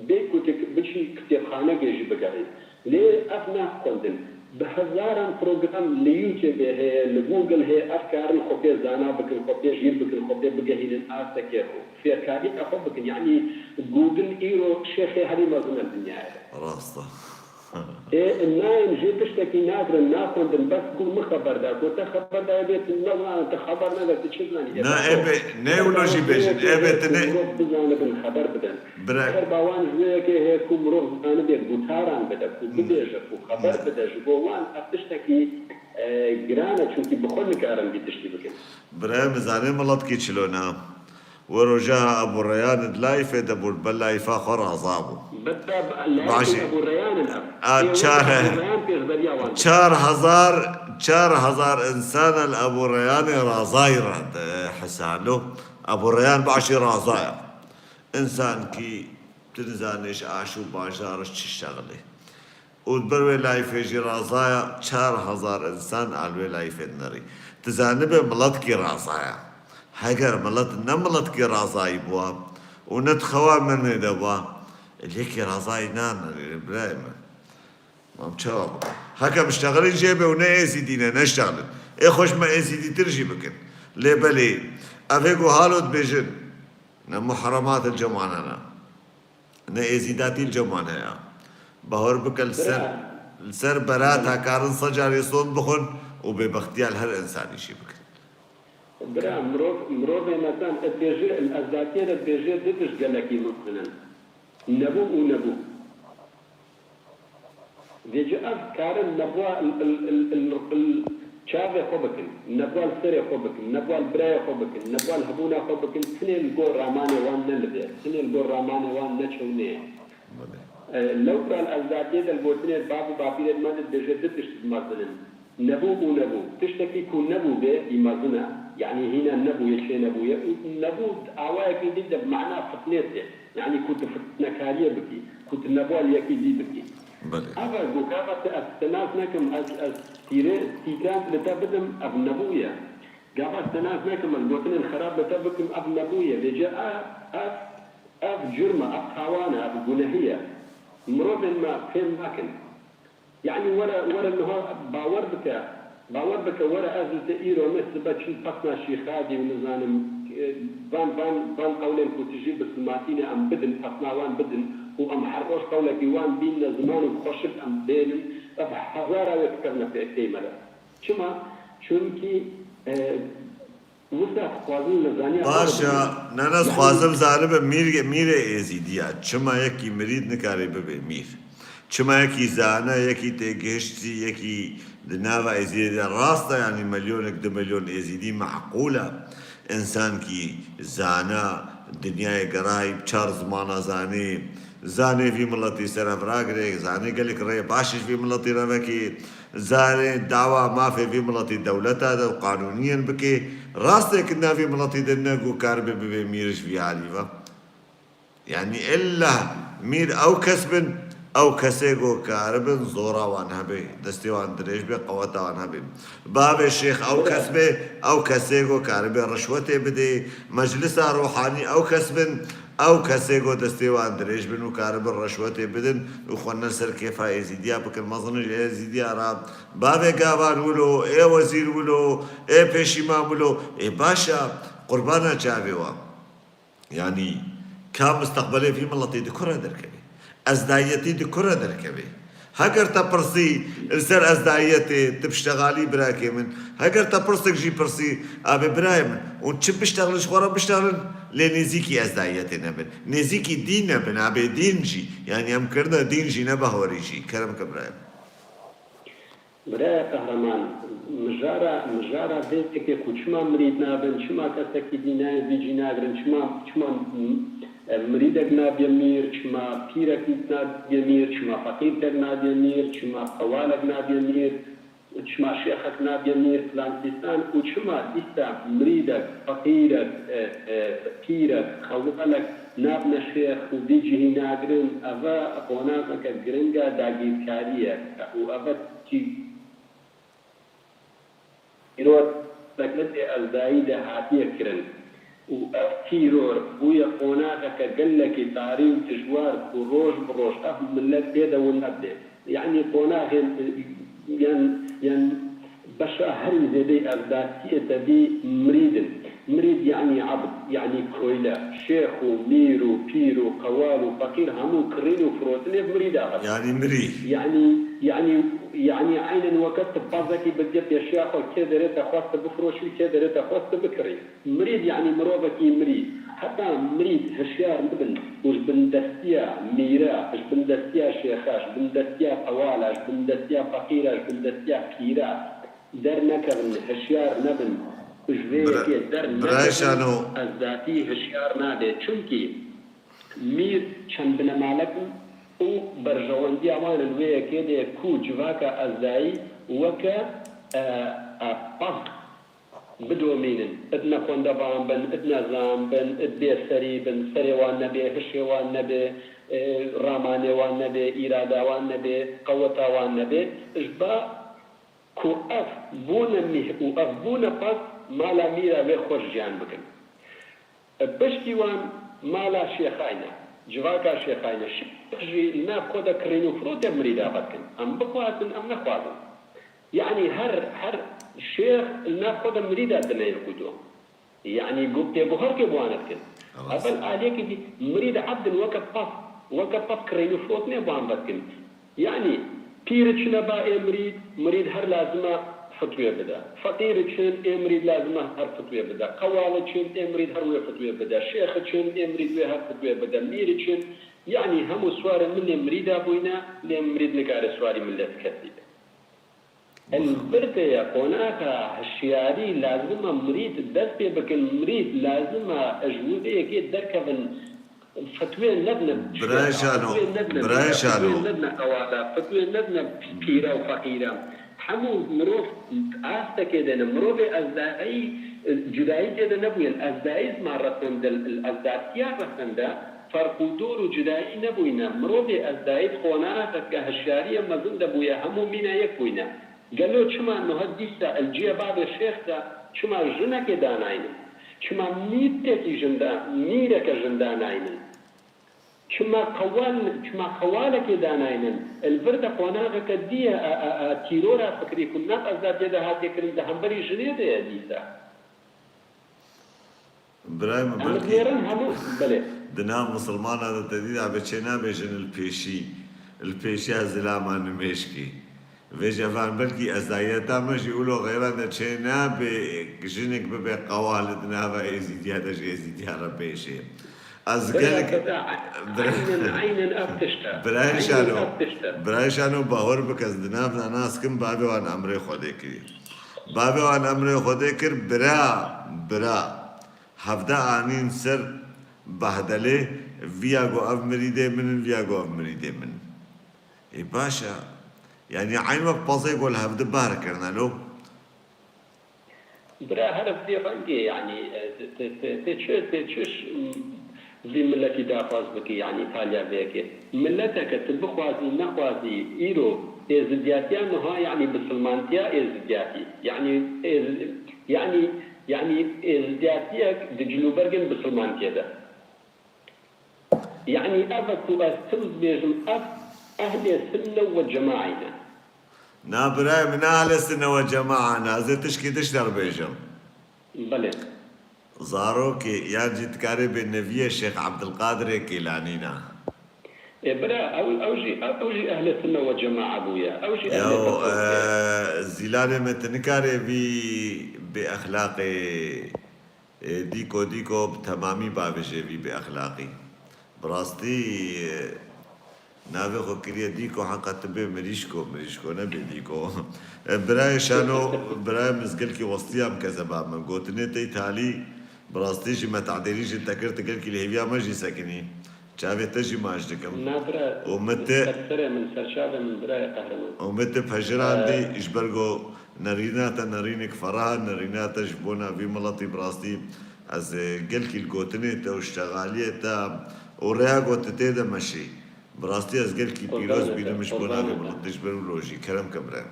Bê ku tu biçî kitêbxanegê jî bigerî. Lê ev ne xwendin. Bi hezaran program li YouTube heye, li Google heye, ev karin xwe pê zana bikin, xwe pê jîr bikin, xwe pê bigehînin astekê xwe. Fêrkariya xwe bikin. Yanî Google îro şêxê herî mezin e li dinyayê de. Rast e. Ê, nayên jê tiştekî nagirin, naxwendin, bes ku min xeber da, ku te xeber daye bê tu ne wan, tu xeber nede, tu çi zanî? Na, ê bê, ne wilo jî bêjin, ê bê tu ne. Mirov bizanibin, xeber bidin. Bira. Her bawan ji wê yekê heye ku mirov zanibê, gotaran bide, ku bibêje, ku xeber bide, ji bo wan ev tiştekî, e, giran e, çunkî bi xwe nikarin vî tiştî bikin. Bira, min zanê miletkî çilo ne. We roja Ebû Reyan di layfê de bû, be layfa xwe raza bû. Betta layfê Ebû Reyan in ev. A, çar, çar hezar, çar hezar insan el Ebû Reyanê razayî re di hesalo. Ebû Reyan başî razaya. Însankî tu nizanî ji aş û bajar çi şexlê. Û di ber wê layfê jî razaya çar hezar însan a li wê layfê dinerî. Tu zanibê miletkî razaya. Heger milet ne miletkî razayî bûa û ne di xewa mirinê de bûa, lêkî razayî nanerî, birayê min. Mam çawa bikim? Heke biştexilin jê be û ne êzîdî ne, neştexilin. Ê xwe ji me êzîdîtir jî bikin. Lê belê, ev ê ku halo dibêjin, ne muheremat li cem wan hene. Ne êzîdatî li cem wan heye. Bahor bike li ser, li ser berata karin secarê sond bixwin û bêbextiya li her însanî jî bikin. Bira, mirov, mirovê nezan, ez dibêje, li ezdakiyê de dibêje, du tişt gelekî mezin in. Nebû û nebû. Vêca ev karin nebûa li, li, li, li, li çavê xwe bikin, nebûa li serê xwe bikin, nebûa li birayê xwe bikin, nebûa li hebûna xwe bikin, tinê li gor ramanê wan ne li vê, tinê li gor ramanê wan ne çewnê ye. E, lewra li ezdakiyê de li gotinê bav û bapîrê me de dibêje du tişt mezin in. Nebû û nebû. Tiştekî ku nebû bê, î mezin e. Yanî hîna nebûye, çê nebûye. Û nebû awayekî din de bi mana fitnê tê. Yanî ku tu fitnekariyê bikî, ku tu nebûa li yekî dî bikî. Belê. Ev e, ku gava te ez te nas nekim, ez, ez tîrê, tîran li te bidim, ev nebûye. Gava ez te nas nekim, ez gotinên xerab li te bikim, ev nebûye. Vêca ev, ev, ev curm e, ev tawan e, ev gunehî ye. Mirovên me fêm nakin. Yanî were, were niha bawer bike, bawer bike, were ez û te îro ne sibe çin pesna Şîxadî û nizanim, e, van, van, van qewlên ku tu jî bi simatî ne em bidin, pesna wan bidin û em her roj qewlekî wan bînne ziman û xweşik em bênin, Ev hezara wê bikevne pê-, pey me de. Çima? Çunkî, e, wisa dixwazin li zaniya xwe Baş de e, bibînin. ne ne dixwazim zanibim mîr, mîrê êzîdî ya. Çima yekî mirîd nikare bibe mîr? Çima yekî zane, yekî têgihiştî, yekî di nava êzîdê de rast e, yanî milyonek, du milyon êzîdî meqûl e. Însankî zana, dinyayê gerayî, bi çar zimana zanê, zanê vî miletî serevra girê, zanê gelek rê baş ji vî miletî re vekê, zanê dawa mafê vî miletî dewleta de û qanûniyên bikê, rastê ki navê miletî de ne ku karibe bibe mîr ji vî halî ve. Yanî illa mîr ew kes bin, ew kesê ku karibin zora wan hebe, destê wan dirêj be, qeweta wan hebe. Bavê şêx ew kes be, ew kesê ku karibe rişwetê bidê. Meclisa ruhanî ew kes bin, ew kesê ku destê wan dirêj bin û karibin rişwetê bidin û xwe ne ser kêfa êzîdiya bikin. Mezin ji êzîdiya re bavê gavan wilo, ê wezîr wilo, ê pêşîman wilo, ê baş e, qurbana çavê wan. Yanî, ka misteqbelê vî miletê di ku re derkeve? Ezdayiyetî di ku re derkeve? Heger te pirsî li ser ezdayiyetê, tu piştexalî birakê min, heger te pirsek jî pirsî, abê birayê min, hûn çi biştexlin ji xwe re biştexlin, lê nêzîkî ezdayiyetê nebin. Nêzîkî dîn nebin, abê dîn jî, yanî em kirine dîn jî ne bahorî jî. Kerem ke birayê min. Biraya Qehreman, mijara, mijara vê fikê ku çima mirîd nabin, çima kesekî dî nayê vî cî nagirin, çima, çima, m-, e, mirîdek nabiye mîr, çima pîrek nabiye mîr, çima feqîrkek nabiye mîr, çima qewalek nabiye mîr, çima şêxek nabiye mîr, filan fîstan û çima dîsa mirîdek, feqîrek, e, e, pîrek, qewalek nabne şêx û vî cihî nagirin, eve qonaxeke giring e, dagîrkarî ye û eve tî-, tîror sekretê ezdayî de hatiye kirin û ev tîror bûye qonaxeke gelekî tarî û dijwar ku roj bi roj ev milet pê de wina dê. Yanî qonaxên, yan, yan beşa herî zêdeyî ev datiyê te dî mirîd in. Mirîd yanî ebd, yanî koyle. Şêx û mîr û pîr û qewal û feqîr hemû kirîn û firotin ê mirîda xwe. Yanî mirî. Yanî, yanî, yanî eynen weke tu pazekî bidî pêşiya xwe, kê derê te xwest tu bifiroşî, kê derê te xwest tu bikirî. Mirîd, yanî mirovekî mirî. Heta mirîd hişyar nibin û ji bindestiya mîra, ji bindestiya şêxa, ji bindestiya qewala, ji bindestiya feqîra, ji bindestiya pîra dernekevin, hişyar nebin, ji vê Bira-, yekê dernekevin, Şano. Ezdayî hişyar nabe. Çimkî mîr çend binemalek in û berjewendiya wan li wê yekê de ye ku civaka ezdayî weke, e, e, paz bidomînin. It ne xwendevan bin, it ne zan bin, it bê serî bin, serê wan nebê, hişê wan nebê, e, ramanê wan nebê, îrada wan nebê, qeweta wan nebê. Ji ba ku ev bûne mîh û ev bûne paz, mala mîra wê xweş jiyan bikin. Piştî wan mala şêxayne, civaka şêxayne. Şêx jî li nav xwe de kirîn û firotê mirîda xwe dikin. Em bixwazin, em nexwazin. Yanî her, her şêx li nav xwe de mirîda dineyê ku do. Yanî gu-, têguherkê bi wan dikin. Rast. Evel aliyekî dî mirîd ebdin weke paf, weke paf kirênû firotnê bi wan vedikin. Yanî pîr çine ba ê mirîd, mirîd her lazim e fitwê bide. Feqîr çin, ê mirîd lazim e her fitwê bide. Qewal çin, ê mirîd her wê fitwê bide. Şêx çin, ê mirîd wê her fitwê bide. Mîr çin, yanî hemû swarên min ê mirîda bûyne, lê mirîd nikare swarî millet kes bibe. Elbirteye qonaxa hişyarî lazim e mirîd dest pê bikin, mirîd lazim e ji wê yekê derkevin, fetwê nedine Birayê Şano, fetwê nedine birayê Şano. Fetwê nedine qewala, fetwê nedine pîra û feqîra. Hemû mirov astekê de ne. Mirovê ezdayî, cudayî tê de nebûye. Ezdayî zima resende, ezdatiya resende. Ferq û dor û cudayî nebûyne. Mirovê ezdayî di qonaxeke hişyariyê mezin de bûye, hemû mîna yek bûyne. Gelo çima nuha dîsa li cihê bavê şêx de çima jinekê danaynin? Çima mîtekî jin da, mîreke jin danaynin? Çima qewal, çima qewalekê danaynin? Li vir de qonaxeke dî ye, a, a, a, tîrora fikrî ku nav ezdadiyê de hatiye kirin di hemberî jinê de ye dîsa. Birayê min, Em belkî dinêrin hemû, belê. Di nav misilmana de te dî, abê çê nabêjin li pêşî, li pêşiya zilama nimêşkî. Vêje van belkî ezdayeta me jî wilo xeyran de çê nabe, jinik bibe qewal di nava Êzîdiya de ji Êzîdiya re bêje. Ez gelek Bira- Aynen, aynen ev tişt e. Birayê Aynen Şano, ev tişt e. Birayê Şano, bahor bike, ez di nav de nas kim, bavê wan emrê Xwedê kirî. Bavê wan emrê Xwedê kir, bira, bira. Hevde anîn ser behdelê, viya go ev mirîdê min in, viya go ev mirîdê min in. Ê baş e. Yanî eyn wek pezê go li hevdi behr kirine lo. Bira, her vî rengê, yanî, e, te, te, te, te çi, te çi ş-, vî miletî daxwaz bikî, yanî, taliya vê yekê? Mileteke tu bixwazî, nexwazî, îro êzidiyatiya niha, yanî, bisilmantiya êzidiyatî. Yanî, êz-, yanî, yanî, êzidiyatiyek di cilûbergên bisilmantiyê de. Yanî ev e ku ez tim dibêjim, ev ehlê sinne we cemaî ne. Na birayê min, ne ehlê sinne we cemaî ne, ez ê tişkî dişt re bêjim. Belê. Zarokê, yan jî dikarê bê neviyê Şêx Ebdilqadirê Kêlanî ne. Ê bira, ew, ew jî, ew jî ehlê sinne we cemaî bûye. Ew jî ehlê Yaw, feqîr bûye. E, Zîlanê me, tu nikarê vî bêexlaqê Ê, dîko, dîko, bi temamî bavêje vî bêexlaqî. Bi rastî, e, navê xwe kiriye dîko, heqa tu bê mirîşko, mirîşko, ne bê dîko. E, birayê Şano, birayê min, ez gelkî westiyam kezeba min. Gotinê te yî talî, bi rastî jî me tadêrî jî te kir, tu gelkî li hêviya me jî sekinî. Çavê te jî maç dikim. Na bira, Û min te ser serê min, ser çavê min, birayê qehreman. Û min te pejirandî, Ee, ji ber ku nerîna te nerînek ferah, nerîna te ji bona vî miletî, bi rastî ez, e, gelkî li gotinê te û ştegaliyê te û rêya ku tu tê de meşî. Bi rastî ez gelkî pîroz Qurbanê te, bînim ji bona vî qurbanê te. Miletî, ji ber wilo jî kerem ke bire.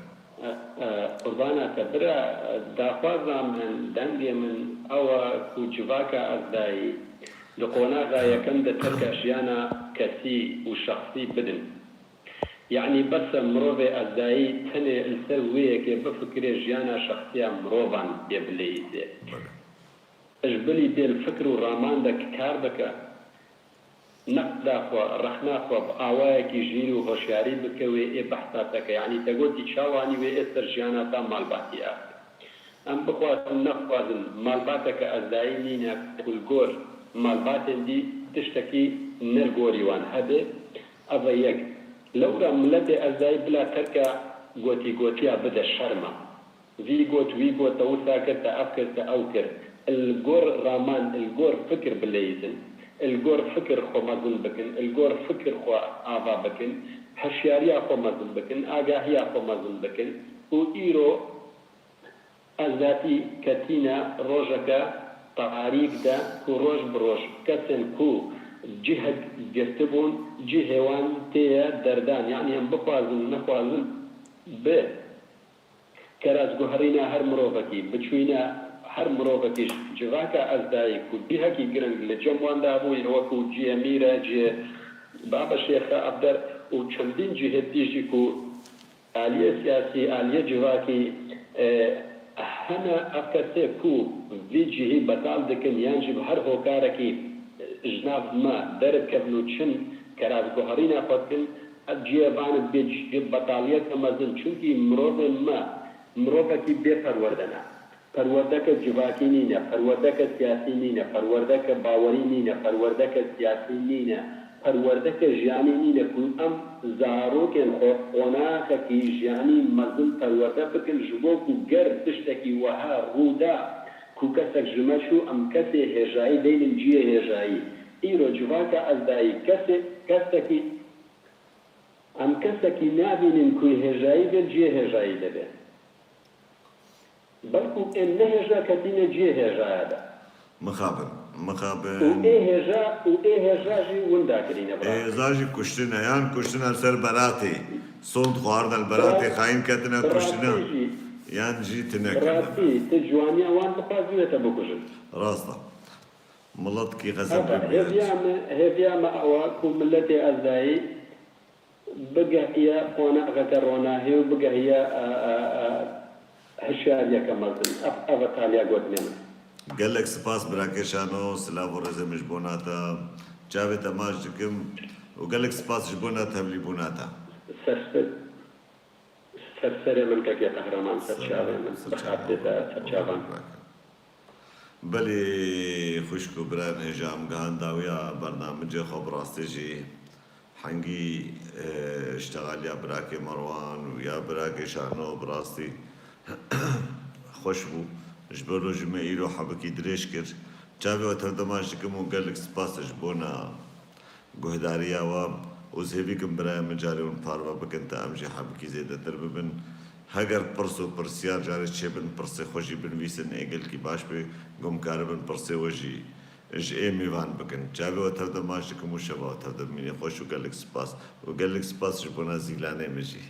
E, e, qurbana te bira, e, daxwaza min, dengê min ew e ku civaka ezdayî di qonaxa yekem de terka jiyana kesî û şexsî bidin. Yanî bes e mirovê ezdayî tenê li ser wê yekê bifikirê jiyana şexsiya mirovan pê bileyîze. Belê. Ji bilî bê li fikir û raman de kar bike. Neqda xwe, rexna xwe bi awayekî jîr û hoşyarî bike wê ê behsa te ke. Yanî te gotî çawanî wê ê ser jiyana te malbatî axivî. Em bixwazin nexwazin malbateke ezdayî nîne ku li gor malbatên dî tiştekî ne li gorî wan hebe. Ev e yek. Lewra miletê ezdayî bila terka gotîgotiya bide şerma. Vî got, wî got, te wisa kir, te ev kir, te ew kir. Li gor raman, li gor fikir bileyîzin, li gor fikir xwe mezin bikin, li gor fikir xwe ava bikin, hişyariya xwe mezin bikin, agahiya xwe mezin bikin û îro ezdayî ketîne rojeke tarîk de ku roj bi roj kesên ku cihek girtibûn, cihê wan tê ye derdan. Yanî em bixwazin, nexwazin, bi kerazguherîna her mirovekî, biçûyîna her mirovekî ji civaka ezdayî ku cihekî giring li cem wan de hebûye, wekû cihê mîr e, cihê baba şêx e, evder û çendîn cihê dî jî ku aliyê siyasî, aliyê civakî, e, hene ev kesê ku vî cihî betal dikin yan jî bi her hokarekî ji nav me derikevin û çin kerazguherîna xwe dikin, ev cihê van bê cihê betaliyeke mezin. Çimkî mirovên me mirovekî bê perwerde ne. Perwerdeke civakî nîne, perwerdeke siyasî nîne, perwerdeke bawerî nîne, perwerdeke siyasî nîne, perwerdeke jiyanî nîne ku em zarokên xwe qonaxekî jiyanî mezin perwerde bikin, ji bo ku ger tiştekî wiha rû da ku kesek ji me çû, em kesê hêjayî deynin cihê hêjayî. Îro civaka ezdayî kesê, kesekî, em kesekî nabînin ku hêjayî vê cihê hêjayî de be. Belkû ên ne hêja ketîne cihê hêjaya de. Mixabin, mixabin. Û ê hêja, û ê hêja jî winda kirîne, bira. Ê hêja jî kuştine, yan kuştine li ser beratê. Sond xwarin li beratê, Rast, xayîn ketine, bi kuştine. Rastî jî. Yan jî tune kirine. Bi rastî, tu ciwaniya wan bixwazî wê te bikujin. Rast e. Miletkî xezeb Heta, bibîne. Hêviya me, hêviya me ew e ku miletê ezdayî bigehiye qonaxeke ronahî û bigehiye, e, e, e, hişyariyeke mezin. Ev, ev e taliya gotinê min. Gelek spas birakê Şano, silav û rêzê min ji bona te. Çavê te maç dikim û gelek spas ji bona tevlîbûna te. Serspir. Ser serê min kekê Qehreman, ser çavê min, Ser bi çavê xatê te, min. ser çavan. Belê xwişk û birayên hêja, em gihan dawiya bernamicê xwe, bi rastî jî hengî, e, iştexaliya birakê Merwan û ya birakê Şano bi rastî xweş bû. Ji bo lo ji me îro hebikî dirêj kir. Çavê we tev de maç dikim û gelek spas ji bona guhdariya we û ez hêvî kim birayên min carê hûn parve bikin ta em jî hebikî zêdetir bibin. Heger pirs û pirsiyar carê çêbin, pirsê xwe jî binivîsin, ê gelkî baş bê, ku em karibin pirsê we jî ji ê mêvan bikin. Çavê we tev de maç dikim û şeva we tev de bimîne xweş û gelek spas. Û gelek spas ji bona zîlanê min jî.